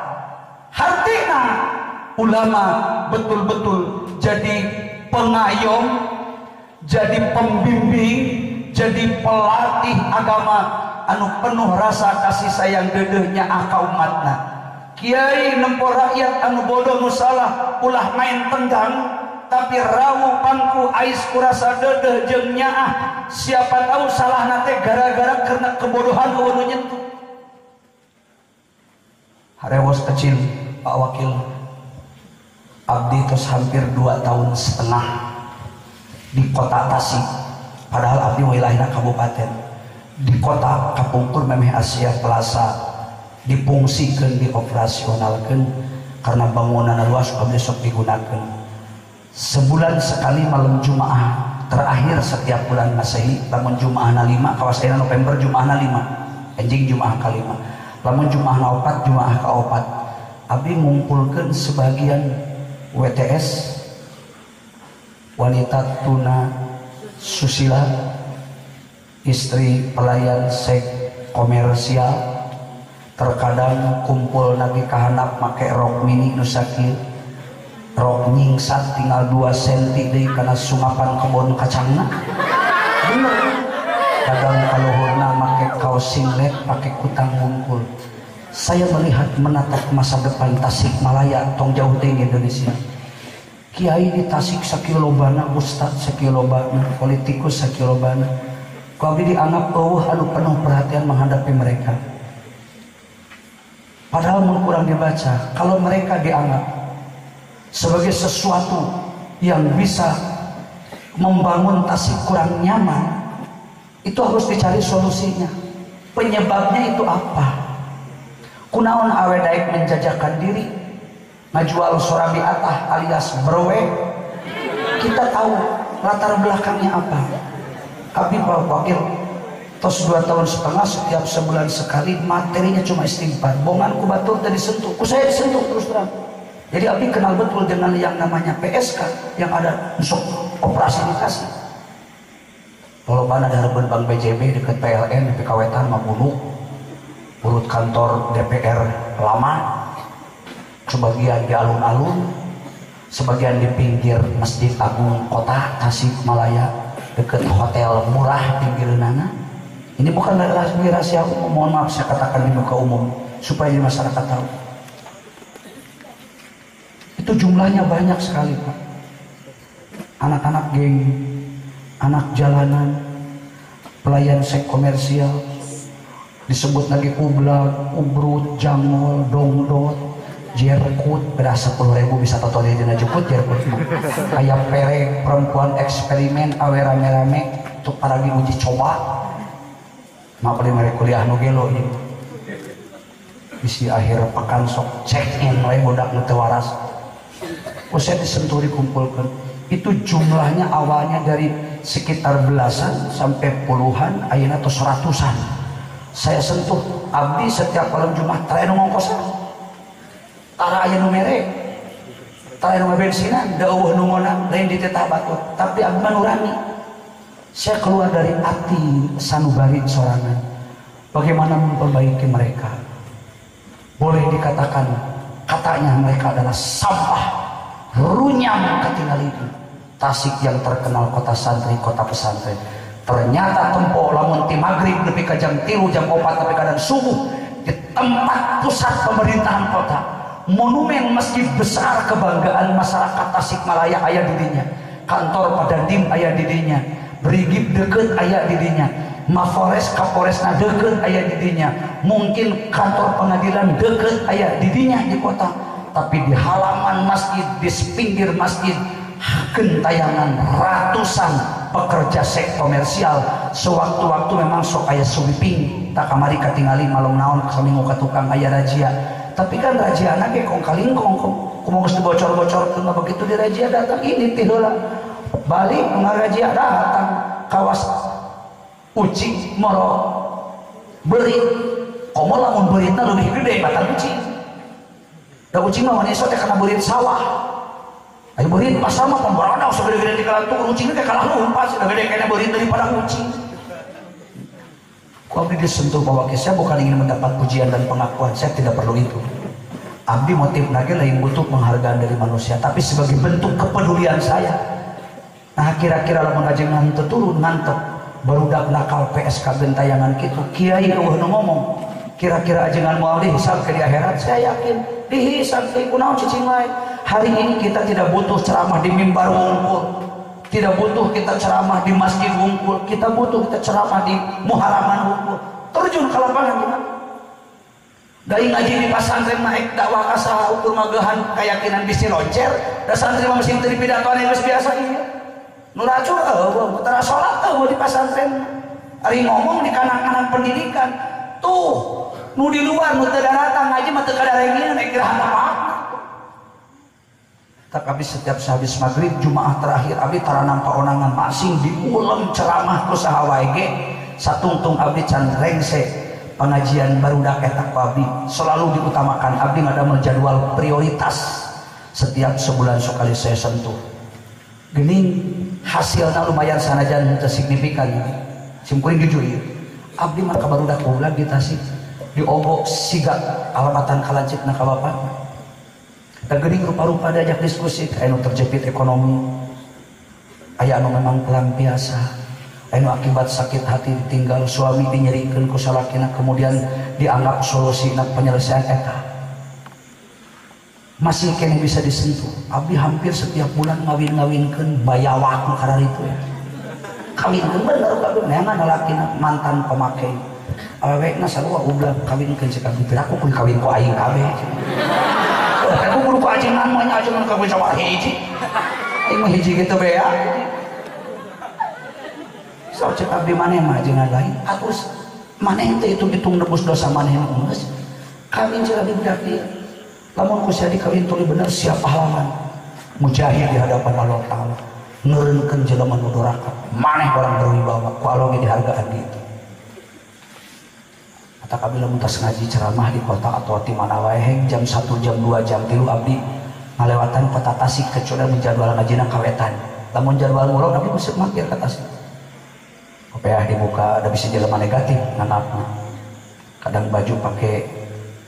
Hartina ulama betul-betul jadi pengayom, jadi pembimbing, jadi pelatih agama anu penuh rasa kasih sayang deudeuh nyaah ka umatna. Kiai nempo rakyat anu bodoh nu salah ulah main tendang, tapi rawu pangku ais kurasa dedeh jeung nyaah. Siapa tahu salah nate gara-gara karena kebodohan eueuh nu nyentuh. Harewos kecil Pak Wakil, abdi terus hampir 2,5 tahun di kota Tasik, padahal abdi wilayahna kabupaten. Di kota kapungkur memeh Asia Plaza dipungsikeun, dioperasionalkeun karena bangunan luas abdi sok digunakeun. Sebulan sekali malam Jumaah terakhir setiap bulan Masehi, lamun Jumaahna 5 kawas ayeuna November Jumaahna 5, enjing Jumaah ka-5, lamun Jumaahna 4 Jumaah ka-4, abdi ngumpulkeun sebagian WTS, wanita tuna susila, istri pelayan seks komersial, terkadang kumpul lagi kahanap make rok mini nu sakieu, rok nyingsat tinggal 2 cm deui kana sungapan kebon kacangna. Bener. Kadang kaluhurna make kaos singlet, pake kutang wungkul. Saya melihat menatap masa depan Tasikmalaya, tong jauh teuing Indonesia. Kiai di Tasik sakilobana, ustad sakilobana, politikus sakilobana. Ku abdi dianggap eueuh anu penuh perhatian menghadapi mereka. Padahal mun kurang dibaca, kalau mereka dianggap sebagai sesuatu yang bisa membangun Tasik kurang nyaman, itu harus dicari solusinya. Penyebabnya itu apa? Kunaon awe daek menjajakan diri, ngajual sorabi atah alias browe. Kita tahu latar belakangnya apa. Abdi Pak Wakil Tos 2,5 tahun setiap sebulan sekali materinya cuma istighfar. Bongan ku batur tadi disentuh, ku saya disentuh terus terang. Jadi abdi kenal betul dengan yang namanya PSK yang ada untuk operasi dikasih. Kalau mana ada hareupeun Bank BJB dekat PLN di PKWtan mah bunuh. Urut kantor DPR lama, sebagian di alun-alun, sebagian di pinggir Masjid Agung Kota Tasikmalaya dekat hotel murah pinggirnana. Ini bukan rahasia umum, mohon maaf saya katakan di muka umum supaya masyarakat tahu. Itu jumlahnya banyak sekali, Pak. Anak-anak geng, anak jalanan, pelayan seks komersial, disebut lagi ublag, ubrut, jangol, dongdot, jerkut, beda 10.000 bisa toto di dina jukut jerkut mah. Kayak perek, perempuan eksperimen, awe rame-rame, untuk paragi uji coba. Maaf mereka kuliah nu gelo ieu. Bisi akhir pekan sok check in we budak nu teu waras. Usai disentuh dikumpulkan. Itu jumlahnya awalnya dari sekitar belasan sampai puluhan, ayeuna tos ratusan. Saya sentuh abdi setiap malam Jumat tara nu ngongkosan. Tara aya nu mere. Tara nu ngabensinan, da eueuh nu ngonang, lain dititah batur, tapi abdi mah nurani. Saya keluar dari hati sanubari sorangan. Bagaimana memperbaiki mereka? Boleh dikatakan katanya mereka adalah sampah runyam ketinggal itu. Tasik yang terkenal kota santri, kota pesantren. Ternyata tempo lamun ti maghrib nepi ka jam 3, jam 4 nepi ka subuh di tempat pusat pemerintahan kota, monumen masjid besar kebanggaan masyarakat Tasikmalaya aya di dinya, kantor Padandim aya di dinya, Brigib deket aya di dinya, Mapolres Kapolresna deket aya di dinya, mungkin kantor pengadilan deket aya di dinya di kota. Tapi di halaman masjid, di pinggir masjid gentayangan ratusan pekerja seks komersial. Sewaktu-waktu memang sok aya sweeping, tak kamari katingali malum naon saminggu ka tukang aya razia. Tapi kan raziana ge kong kalingkong kumaha geus dibocor-bocorkeun mah begitu di razia datang ini teh heula. Balik ngarazia datang kawas ucing moro beurit. Komo lamun beuritna leuwih gede batang ucing. Da ucing mah maneso teh kana beurit sawah. Ayo beurit pasar mah pemberana segede-gede di kalantung ucing teh kalah lumpat sudah gede kena beurit daripada ucing. Ku abdi disentuh bahwa saya bukan ingin mendapat pujian dan pengakuan, saya tidak perlu itu. Abdi motif lagi lain butuh penghargaan dari manusia, tapi sebagai bentuk kepedulian saya. Nah kira-kira lamun ajengan teu turun mantep barudak nakal PSK gentayangan kitu kiai eueuh nu ngomong kira-kira ajengan moal dihisab ke di akhirat, saya yakin dihisab ke kunaon cicing wae. Hari ini kita tidak butuh ceramah di mimbar wungkul, tidak butuh kita ceramah di masjid wungkul, kita butuh kita ceramah di muharaman wungkul. Terjun ke lapangan gimana? Dari ngaji di pasantren mah dakwah ka saha ukur magehan keyakinan bisi loncer, da santri mah mesin teu dipidatoan geus biasa ieu. Nu racur eueuh, tara salat eueuh di pasantren. Ari ngomong di kanan-kanan pendidikan, tuh nu di luar nu teu daratang ngaji mah teu kadarengeun ek kira apa. Tapi abdi setiap sehabis maghrib Jumaah terakhir abdi tara nampa onangan masing diulem ceramah ku saha wae ge satungtung abdi can rengse pengajian barudak eta ku abdi selalu diutamakan. Abdi ngadamel jadwal prioritas setiap sebulan sekali saya sentuh. Gening hasilnya lumayan sanajan teu signifikan. Simkuring jujur ieu. Abdi mah ka barudak ulah di Tasik diogok siga alamatan kalancitna ka bapakna. Da geuning rupa-rupa diajak diskusi aya nu terjepit ekonomi, aya anu memang pelampiasa, aya nu akibat sakit hati ditinggal suami dinyerikeun ku salakina kemudian dianggap solusina penyelesaian eta. Masih keneh bisa disentuh. Abdi hampir setiap bulan ngawin-ngawinkeun bayawak nu kararitu ya. Kawinkeun bener kabeh neangan lalakina mantan pemake. Awewena sarua ublak kawinkeun cek abdi teh aku kudu kawin ku aing kabeh. Aku kudu ku ajengan mah nya ajengan kawin sama hiji. Aing mah hiji kitu be ya. Sok cek abdi maneh mah ajengan lain. Atus maneh teh hitung-hitung nebus dosa maneh mah geus. Kawin cek abdi budak ieu. Lamun ku sia dikawin tuluy bener siap pahlawan. Mujahid di hadapan Allah Ta'ala. Neureunkeun jelema nu doraka. Maneh orang berwibawa ku Allah ge dihargaan gitu. Kata kami lamun tas ngaji ceramah di kota atau di mana wae jam 1 jam 2 jam 3 abdi ngalewatan kota Tasik kecuali mun jadwal ngajina kawetan. Lamun jadwal ngulon abdi mesti mampir ka Tasik. Kopeah dibuka ada bisa jelema negatif nganapna. Kadang baju pakai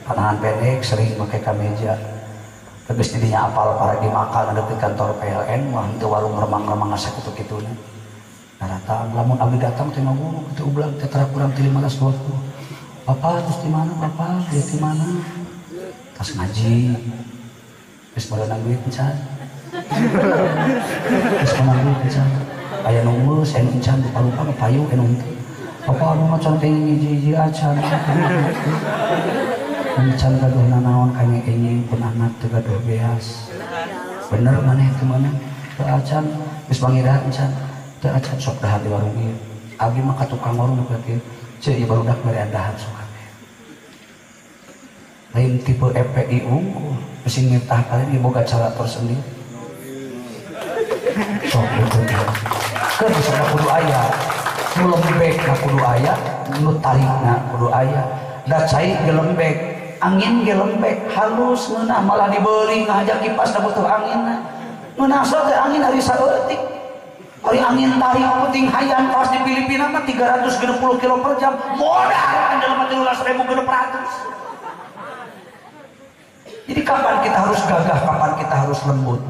panahan pendek, sering pakai kameja. Terus didinya apal para dimakal ada di kantor PLN, wah itu warung remang-remang asa kitu-kituna. Narata lamun abdi datang teh ngaguru kitu ublang teh tara kurang ti 15 20. Bapak terus di mana bapak? Dia di mana? Tas ngaji. Geus meunang duit encan. Geus meunang duit encan. Aya nu geus aya nu encan lupa-lupa mah payu aya nu henteu. Bapak anu mah can teh hiji-hiji acan. Encan gaduh nanaon kangenge pun anak teu gaduh beas. Bener maneh teu meunang? Teu acan geus mangirahat encan. Teu acan sok dahar di warung ieu. Abdi mah ka tukang warung nu kieu. Ceu ieu barudak mere dahar sok kabeh. Lain tipe FPI unggul, mesin miftah kalian ieu boga cara tersendiri. Sok betul. Keur bisa kudu aya. Nu lembek na kudu aya, nu tarikna kudu aya. Da cai ge lembek, angin ge lembek, halus ngeunah malah dibeuling ngajak kipas da butuh anginna. Ngeunah sok teh angin ari saeutik. Ari angin tarik puting hayam kawas di Filipina mah 360 kilo per jam. Modal kan dalam 13.600. Jadi kapan kita harus gagah, kapan kita harus lembut?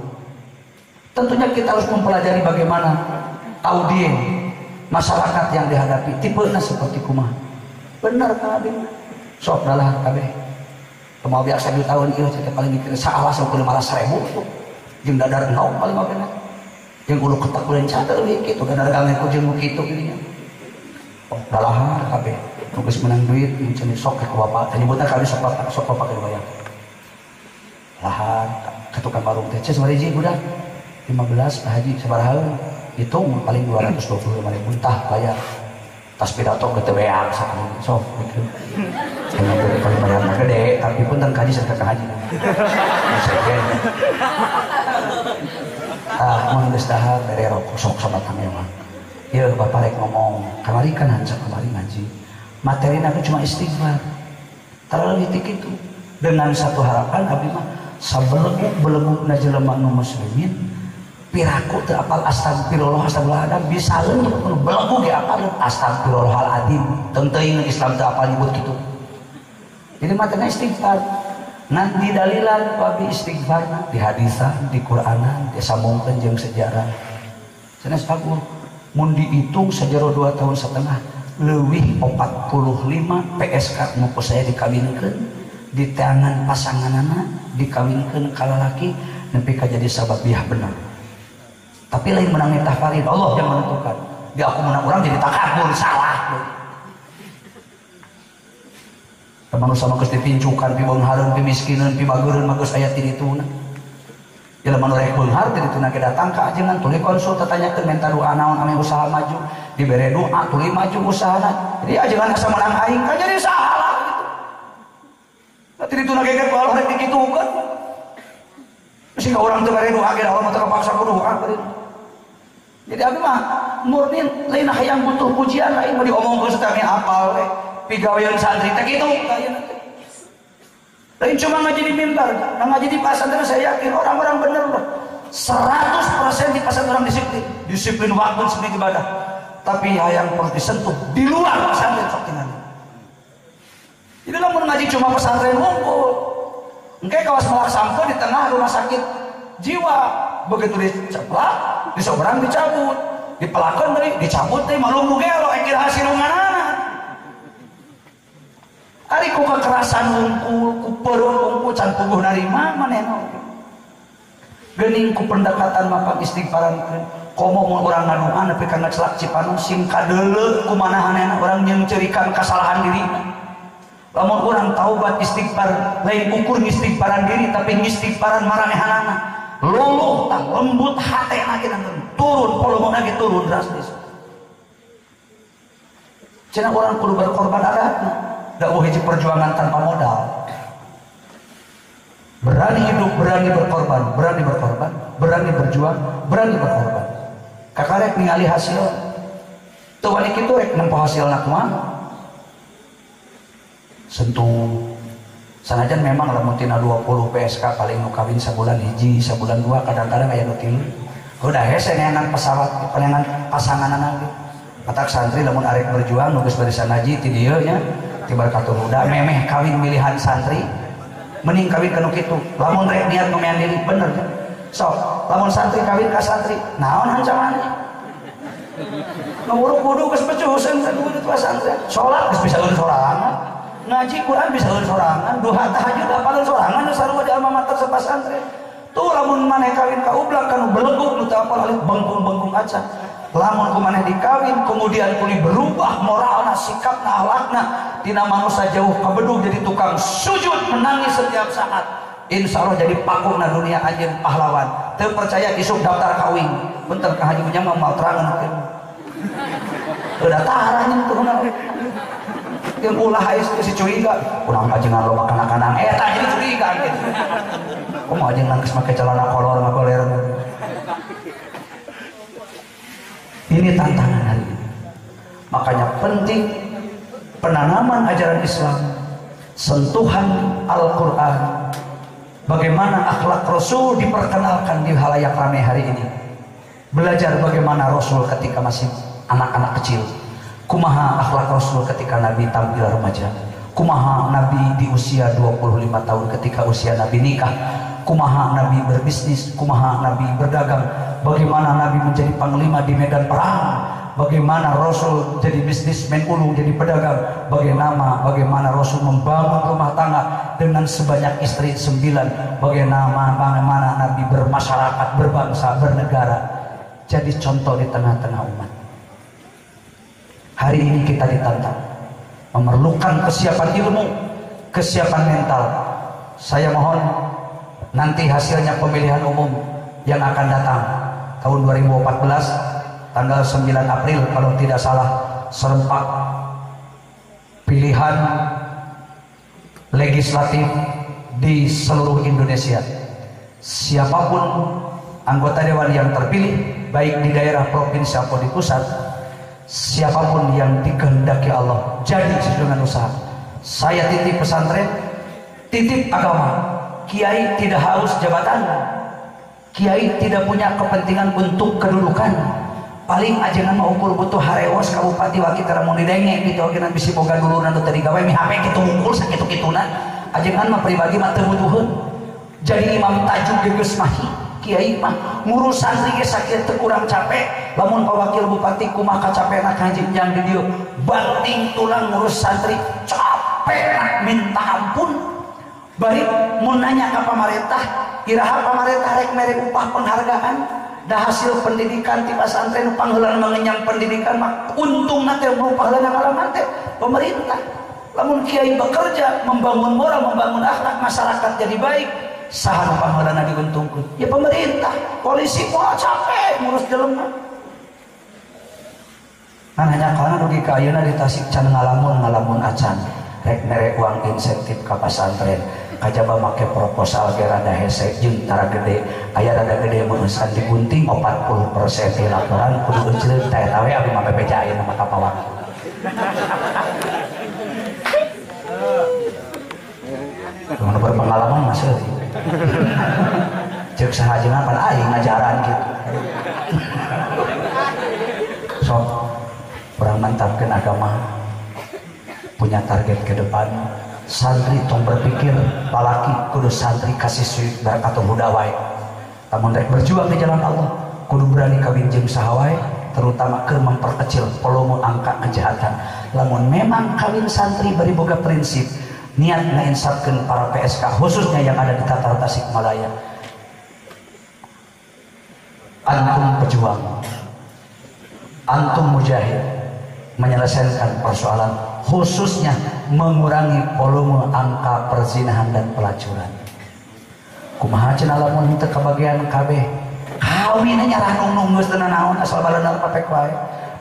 Tentunya kita harus mempelajari bagaimana audien masyarakat yang dihadapi tipenya seperti kumaha. Bener kan abdi? Sok dalah kabeh. Kumaha biasa di tahun ieu teh paling mikir salah sok 15.000 tuh. Jeung dadar naon paling oge. Jeung ulu ketak leunca teh leuwih kitu dadar gange ku jeung kitu geuning. Oh, dalahar kabeh. Nu geus meunang duit mun sok ke bapak. Teh nyebutna kabeh sok bapak, sok bapak ke bayar. Lahar ke tukang warung teh sabaraha hiji budak? 15 Pak Haji sabaraha? Hitung paling 225.000 tah bayar. Tas pidato ke beak sakali sok gitu. Saya gede paling bayarna gede tapi pun teu kaji sarta ka haji. Ah mun geus dahar bere rokok sok sabatang mah. Ieu bapak rek ngomong, kamari kan hancap kamari ngaji. Materina cuma istighfar. Terlalu ti kitu. Dengan satu harapan abdi mah sabeleguk-belegukna jelema nu muslimin piraku teu apal astagfirullah astagfirullahaladzim bisa leun belegu ge apal astagfirullahaladzim teu teuing Islam teu apal nyebut kitu. Jadi matanya istighfar nanti dalilan babi istighfarna di hadisan di Qur'anan disambungkeun jeung sejarah. Sanes aku mun dihitung sajero 2 tahun setengah leuwih 45 PSK nu ku saya dikawinkeun di tangan pasanganana dikawinkeun ka lalaki nepi ka jadi sababiah bener. Tapi lain menang nitah farid, Allah yang menentukan. Dia aku menang orang jadi takabur, salah. Manusia mah geus dipincukan, pibeunghareun, pimiskineun, pibageureun mah geus aya ti dituna. Jelema nu rek beunghar ti dituna ge datang ka ajengan tuluy konsul tatanyakeun minta doa naon ame usaha maju, dibere doa tuluy maju usahana. Jadi ajengan asa menang aing kan jadi salah gitu. Nah, ti dituna ge ku Allah rek dikitukeun. Sehingga orang teu mere doa ge Allah mah teu kapaksa ku doa. Jadi abdi mah murni lain hayang butuh pujian lain mah diomongkeun satami apal we. Pigawean santri teh kitu ayeuna teh. Lain cuma ngaji di mimbar, nah ngaji di pesantren saya yakin orang-orang bener loh. 100% di pesantren orang disiplin, disiplin waktu, disiplin ibadah. Tapi hayang terus disentuh di luar pesantren sok tinggal. Jadi lamun ngaji cuma pesantren unggul. Engke kawas melak sampo di tengah rumah sakit jiwa, begitu diceplak, di seberang dicabut, dipelakeun deui, dicabut deui malumbu gelo ekir hasilunganana. Ari ku kekerasan wungkul, ku peureum wungkul can puguh narima manehna oge. Geuning ku pendekatan mapang istighfarankeun, komo mun urang ngaduan nepi ka ngacelak cipanung sing kadeuleu ku manahanana urang nyeungceurikan kasalahan dirina. Lamun urang taubat istighfar, lain ukur ngistighfaran diri tapi ngistighfaran maranehanana. Luluh tah lembut hatena ge turun volumena ge turun drastis. Cenah urang kudu berkorban adatna. Da hiji perjuangan tanpa modal. Berani hidup, berani berkorban, berani berkorban, berani berjuang, berani berkorban. Kakarek ningali hasil. Teu wani kitu rek nempo hasilna kumaha. Sentuh. Sanajan memang lamun tina 20 PSK paling nu kawin sabulan hiji, sabulan dua, kadang-kadang aya nu tilu. Udah hese neangan pesawat, neangan pasanganana ge. Matak santri lamun arek berjuang nu geus barisan haji ti dieu nya, ti Barakatul Huda memeh kawin milihan santri, mending kawin ka nu kitu. Lamun rek niat ngomean diri bener nya. Sok, lamun santri kawin ka santri, naon ancamanna? Nguruk wudu geus pecuseun kudu tua santri. Salat geus bisa leun sorangan. Ngaji Quran bisa leun sorangan, duha tahajud apaleun sorangan nu sarua di alma mater sapasantren. Tuh lamun maneh kawin ka ublak kanu beleguk nu teu apal alif bengkung-bengkung acan. Lamun ku maneh dikawin kemudian kuli berubah moralna, sikapna, akhlakna tina manusia jauh ka bedug jadi tukang sujud menangis setiap saat. Insya Allah jadi pakuna dunia anjeun pahlawan. Teu percaya isuk daftar kawin. Punten ka Haji Ujang mah moal terangan. Udah tarah nyentuhna. Yang ulah si curiga kurang ajengan loba kana-kanang eta jadi curiga gitu. Kumaha ajengan geus make celana kolor ngagoler. Ini tantangan hari ini. Makanya penting penanaman ajaran Islam, sentuhan Al-Qur'an, bagaimana akhlak Rasul diperkenalkan di halayak ramai hari ini. Belajar bagaimana Rasul ketika masih anak-anak kecil. Kumaha akhlak Rasul ketika Nabi tampil remaja. Kumaha Nabi di usia 25 tahun ketika usia Nabi nikah. Kumaha Nabi berbisnis, kumaha Nabi berdagang. Bagaimana Nabi menjadi panglima di medan perang. Bagaimana Rasul jadi bisnismen ulung, jadi pedagang. Bagaimana Rasul membangun rumah tangga dengan sebanyak istri 9. Bagaimana Nabi bermasyarakat, berbangsa, bernegara. Jadi contoh di tengah-tengah umat. Hari ini kita ditantang, memerlukan kesiapan ilmu, kesiapan mental. Saya mohon nanti hasilnya pemilihan umum yang akan datang tahun 2014 tanggal 9 April kalau tidak salah, serempak pilihan legislatif di seluruh Indonesia. Siapapun anggota dewan yang terpilih, baik di daerah, provinsi atau di pusat, siapapun yang dikehendaki Allah jadi sesuai dengan usaha. Saya titip pesantren, titip agama. Kiai tidak haus jabatan, kiai tidak punya kepentingan untuk kedudukan. Paling ajengan mah ukur butuh harewos ka bupati wakil tara mun didenge kitu agenan bisi boga dulurna nu teu digawe mi HP kitu mungkul sakitu-kituna. Ajengan mah pribadi mah teu butuheun. Jadi imam tajuk geus mahi, kiai mah ngurus santri ge sakieu teu kurang capek. Lamun pa wakil bupati kumaha kacapena ka Haji Enjang di dieu, banting tulang ngurus santri capek minta ampun. Bari mun nanya ka pamarentah, iraha pamarentah rek mere upah penghargaan da hasil pendidikan ti pasantren pangheulana mengenyam pendidikan mah untungna teh upah heula ngalaman teh pemerintah. Lamun kiai bekerja membangun moral, membangun akhlak masyarakat jadi baik, saha nu pangheulana diuntungkeun? Ya pemerintah. Polisi moal capek ngurus jelema. Kan hanya karena dugi ka ayeuna di Tasik can ngalamun acan rek mere uang insentif ka pasantren kajaba make proposal ge rada hese jeung tara gede, aya rada gede meueusan digunting 40% di laporan kudu euceun teh eta we abdi mah bebeja ayeuna mah ka pawang. Kudu berpengalaman mah seueur. Ceuk saha jeung pan aing ngajaran kitu. Sok urang mantapkeun agama, punya target ke depan. Santri tong berpikir palaki kudu santri kasih suit Barakatul Huda wae. Lamun rek berjuang di jalan Allah kudu berani kawin jeung saha wae, terutama keur memperkecil volume angka kejahatan. Lamun memang kawin santri bari boga prinsip niat ngainsapkeun para PSK khususnya yang ada di Tatar Tasikmalaya. Antum pejuang, antum mujahid, menyelesaikan persoalan khususnya mengurangi volume angka perzinahan dan pelacuran. Kumaha cenah lamun teu kabagian kabeh kawin nyarah nung geus teu nanaon asal baleuneur papek wae.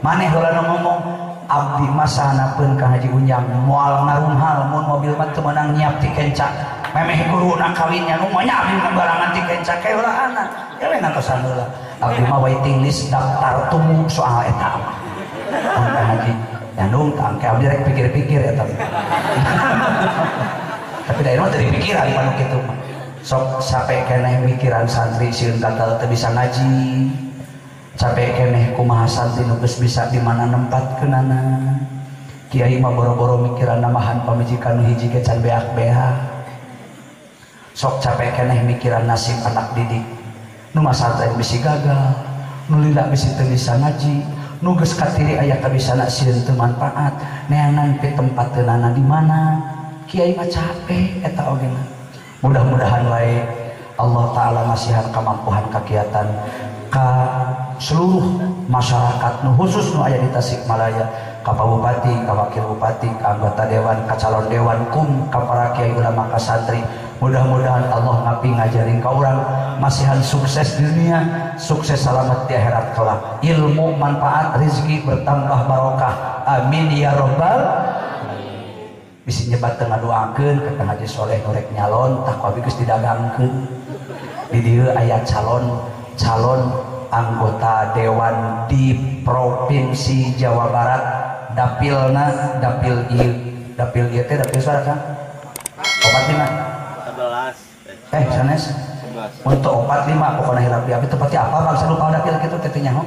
Maneh heula nu ngomong abdi mah sahanapeun ka Haji Unjang moal ngarumhal mun mobil mah teu meunang nyiap ti kenca. Memeh guruna kawinnya nu moal abdi mah barangan ti kenca ke heulaana. Ya we ngantosan heula. Abdi mah waiting list daftar tunggu soal eta mah. Mun ka Haji Nyandung tah engke abdi rek pikir-pikir eta. Tapi da ieu mah teu dipikiran panu kitu mah. Sok sampai keneh mikiran santri sieun gagal teu bisa ngaji. Capek keneh kumaha santri nu geus bisa di mana nempatkeunana. Kiai mah boro-boro mikiran namahan pamajikan nu hiji ge can beak-beak. Sok capek keneh mikiran nasib anak didik. Nu masantren bisi gagal, nu lila bisi teu bisa ngaji, nu geus katiri aya kabisana sieun teu manfaat, neangan pitempateunana di mana. Kiai mah capek eta ogena. Mudah-mudahan wae Allah Ta'ala masihan kamampuhan kakiatan ka seluruh masyarakat nu khusus nu aya di Tasikmalaya, ka Pak Bupati, ka Wakil Bupati, ka anggota dewan, ka calon dewan, kum, ka para kiai ulama, ka santri. Mudah-mudahan Allah ngapi ngajarin ka urang masihan sukses di dunia, sukses selamat di akhirat kelak. Ilmu manfaat, rezeki bertambah barokah. Amin ya robbal. Bisi nyebat teu ngadoakeun ka Kang Haji Soleh nu rek nyalon tah ku abi geus didagangkeun. Di dieu aya calon anggota dewan di Provinsi Jawa Barat, dapilna dapil ieu, dapil ieu teh dapil suara Kang? 45. 11. Sanes 11. Untuk 45 pokoknya hilap di abi tepati apa bangsa lupa dapil kitu teh teh nyaho.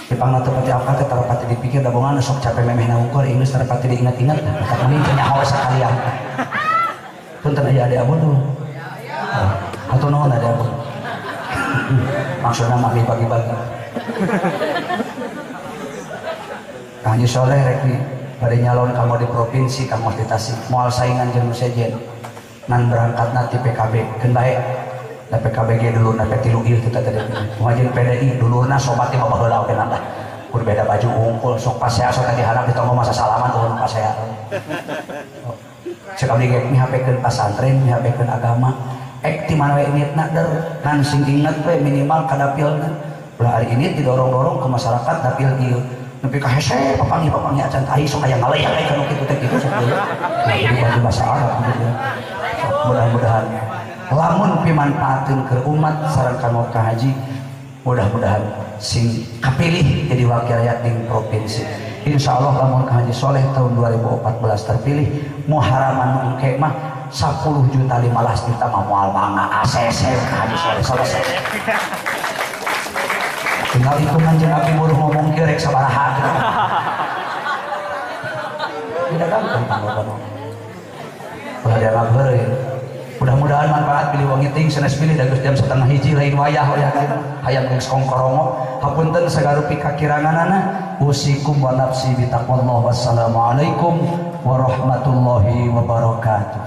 Dipangna tepati apa teh tarapati dipikir da bongan sok capek memehna unggul Inggris tarapati diingat-ingat maka mending teh nyaho sakalian. Punten aya ade abon dulu. Hatur nuhun ade abon. Maksudna mah bagi-bagi. Kang Haji Soleh rek di bade nyalon kamu di provinsi kamu di Tasik moal saingan jeung nu sejen nan berangkatna ti PKB keun bae da PKB ge dulurna pe tilu ieu teh tadi muhajir PDI dulurna sobat teh baheula oge nambah kur beda baju unggul sok pasea sok tadi harap di tonggo masa salaman ulun pasea cek abdi ge mihapekeun pasantren mihapekeun agama ek ti mana we initna der ngan sing inget we minimal ka dapilna ulah ari ini didorong-dorong ke masyarakat dapil ieu nepi ka hese papangi-papangi acan tai sok aya ngaleyak aya kanu kitu teh kitu sok deui bagi bahasa Arab gitu. Mudah-mudahan lamun pimanfaateun keur umat sareng ka Kang Haji mudah-mudahan sing kapilih jadi wakil rakyat di provinsi. Insyaallah lamun Kang Haji Soleh tahun 2014 terpilih muharaman engke mah 10 juta 15 juta mah moal bangga ACC Kang Haji Soleh selesai. Tinggal hitungan jeung abdi buruh ngomong kieu rek sabaraha gitu. Tidak gampang tanggapan. Ulah dianggap heureuy. Mudah-mudahan manfaat pilih wangi ting sanes pilih da geus jam 12:30 lain wayah wayah kitu. Hayang geus kongkorongo. Hapunten sagarupi kakiranganana. Usikum wa nafsi bitaqwallah. Wassalamualaikum warahmatullahi wabarakatuh.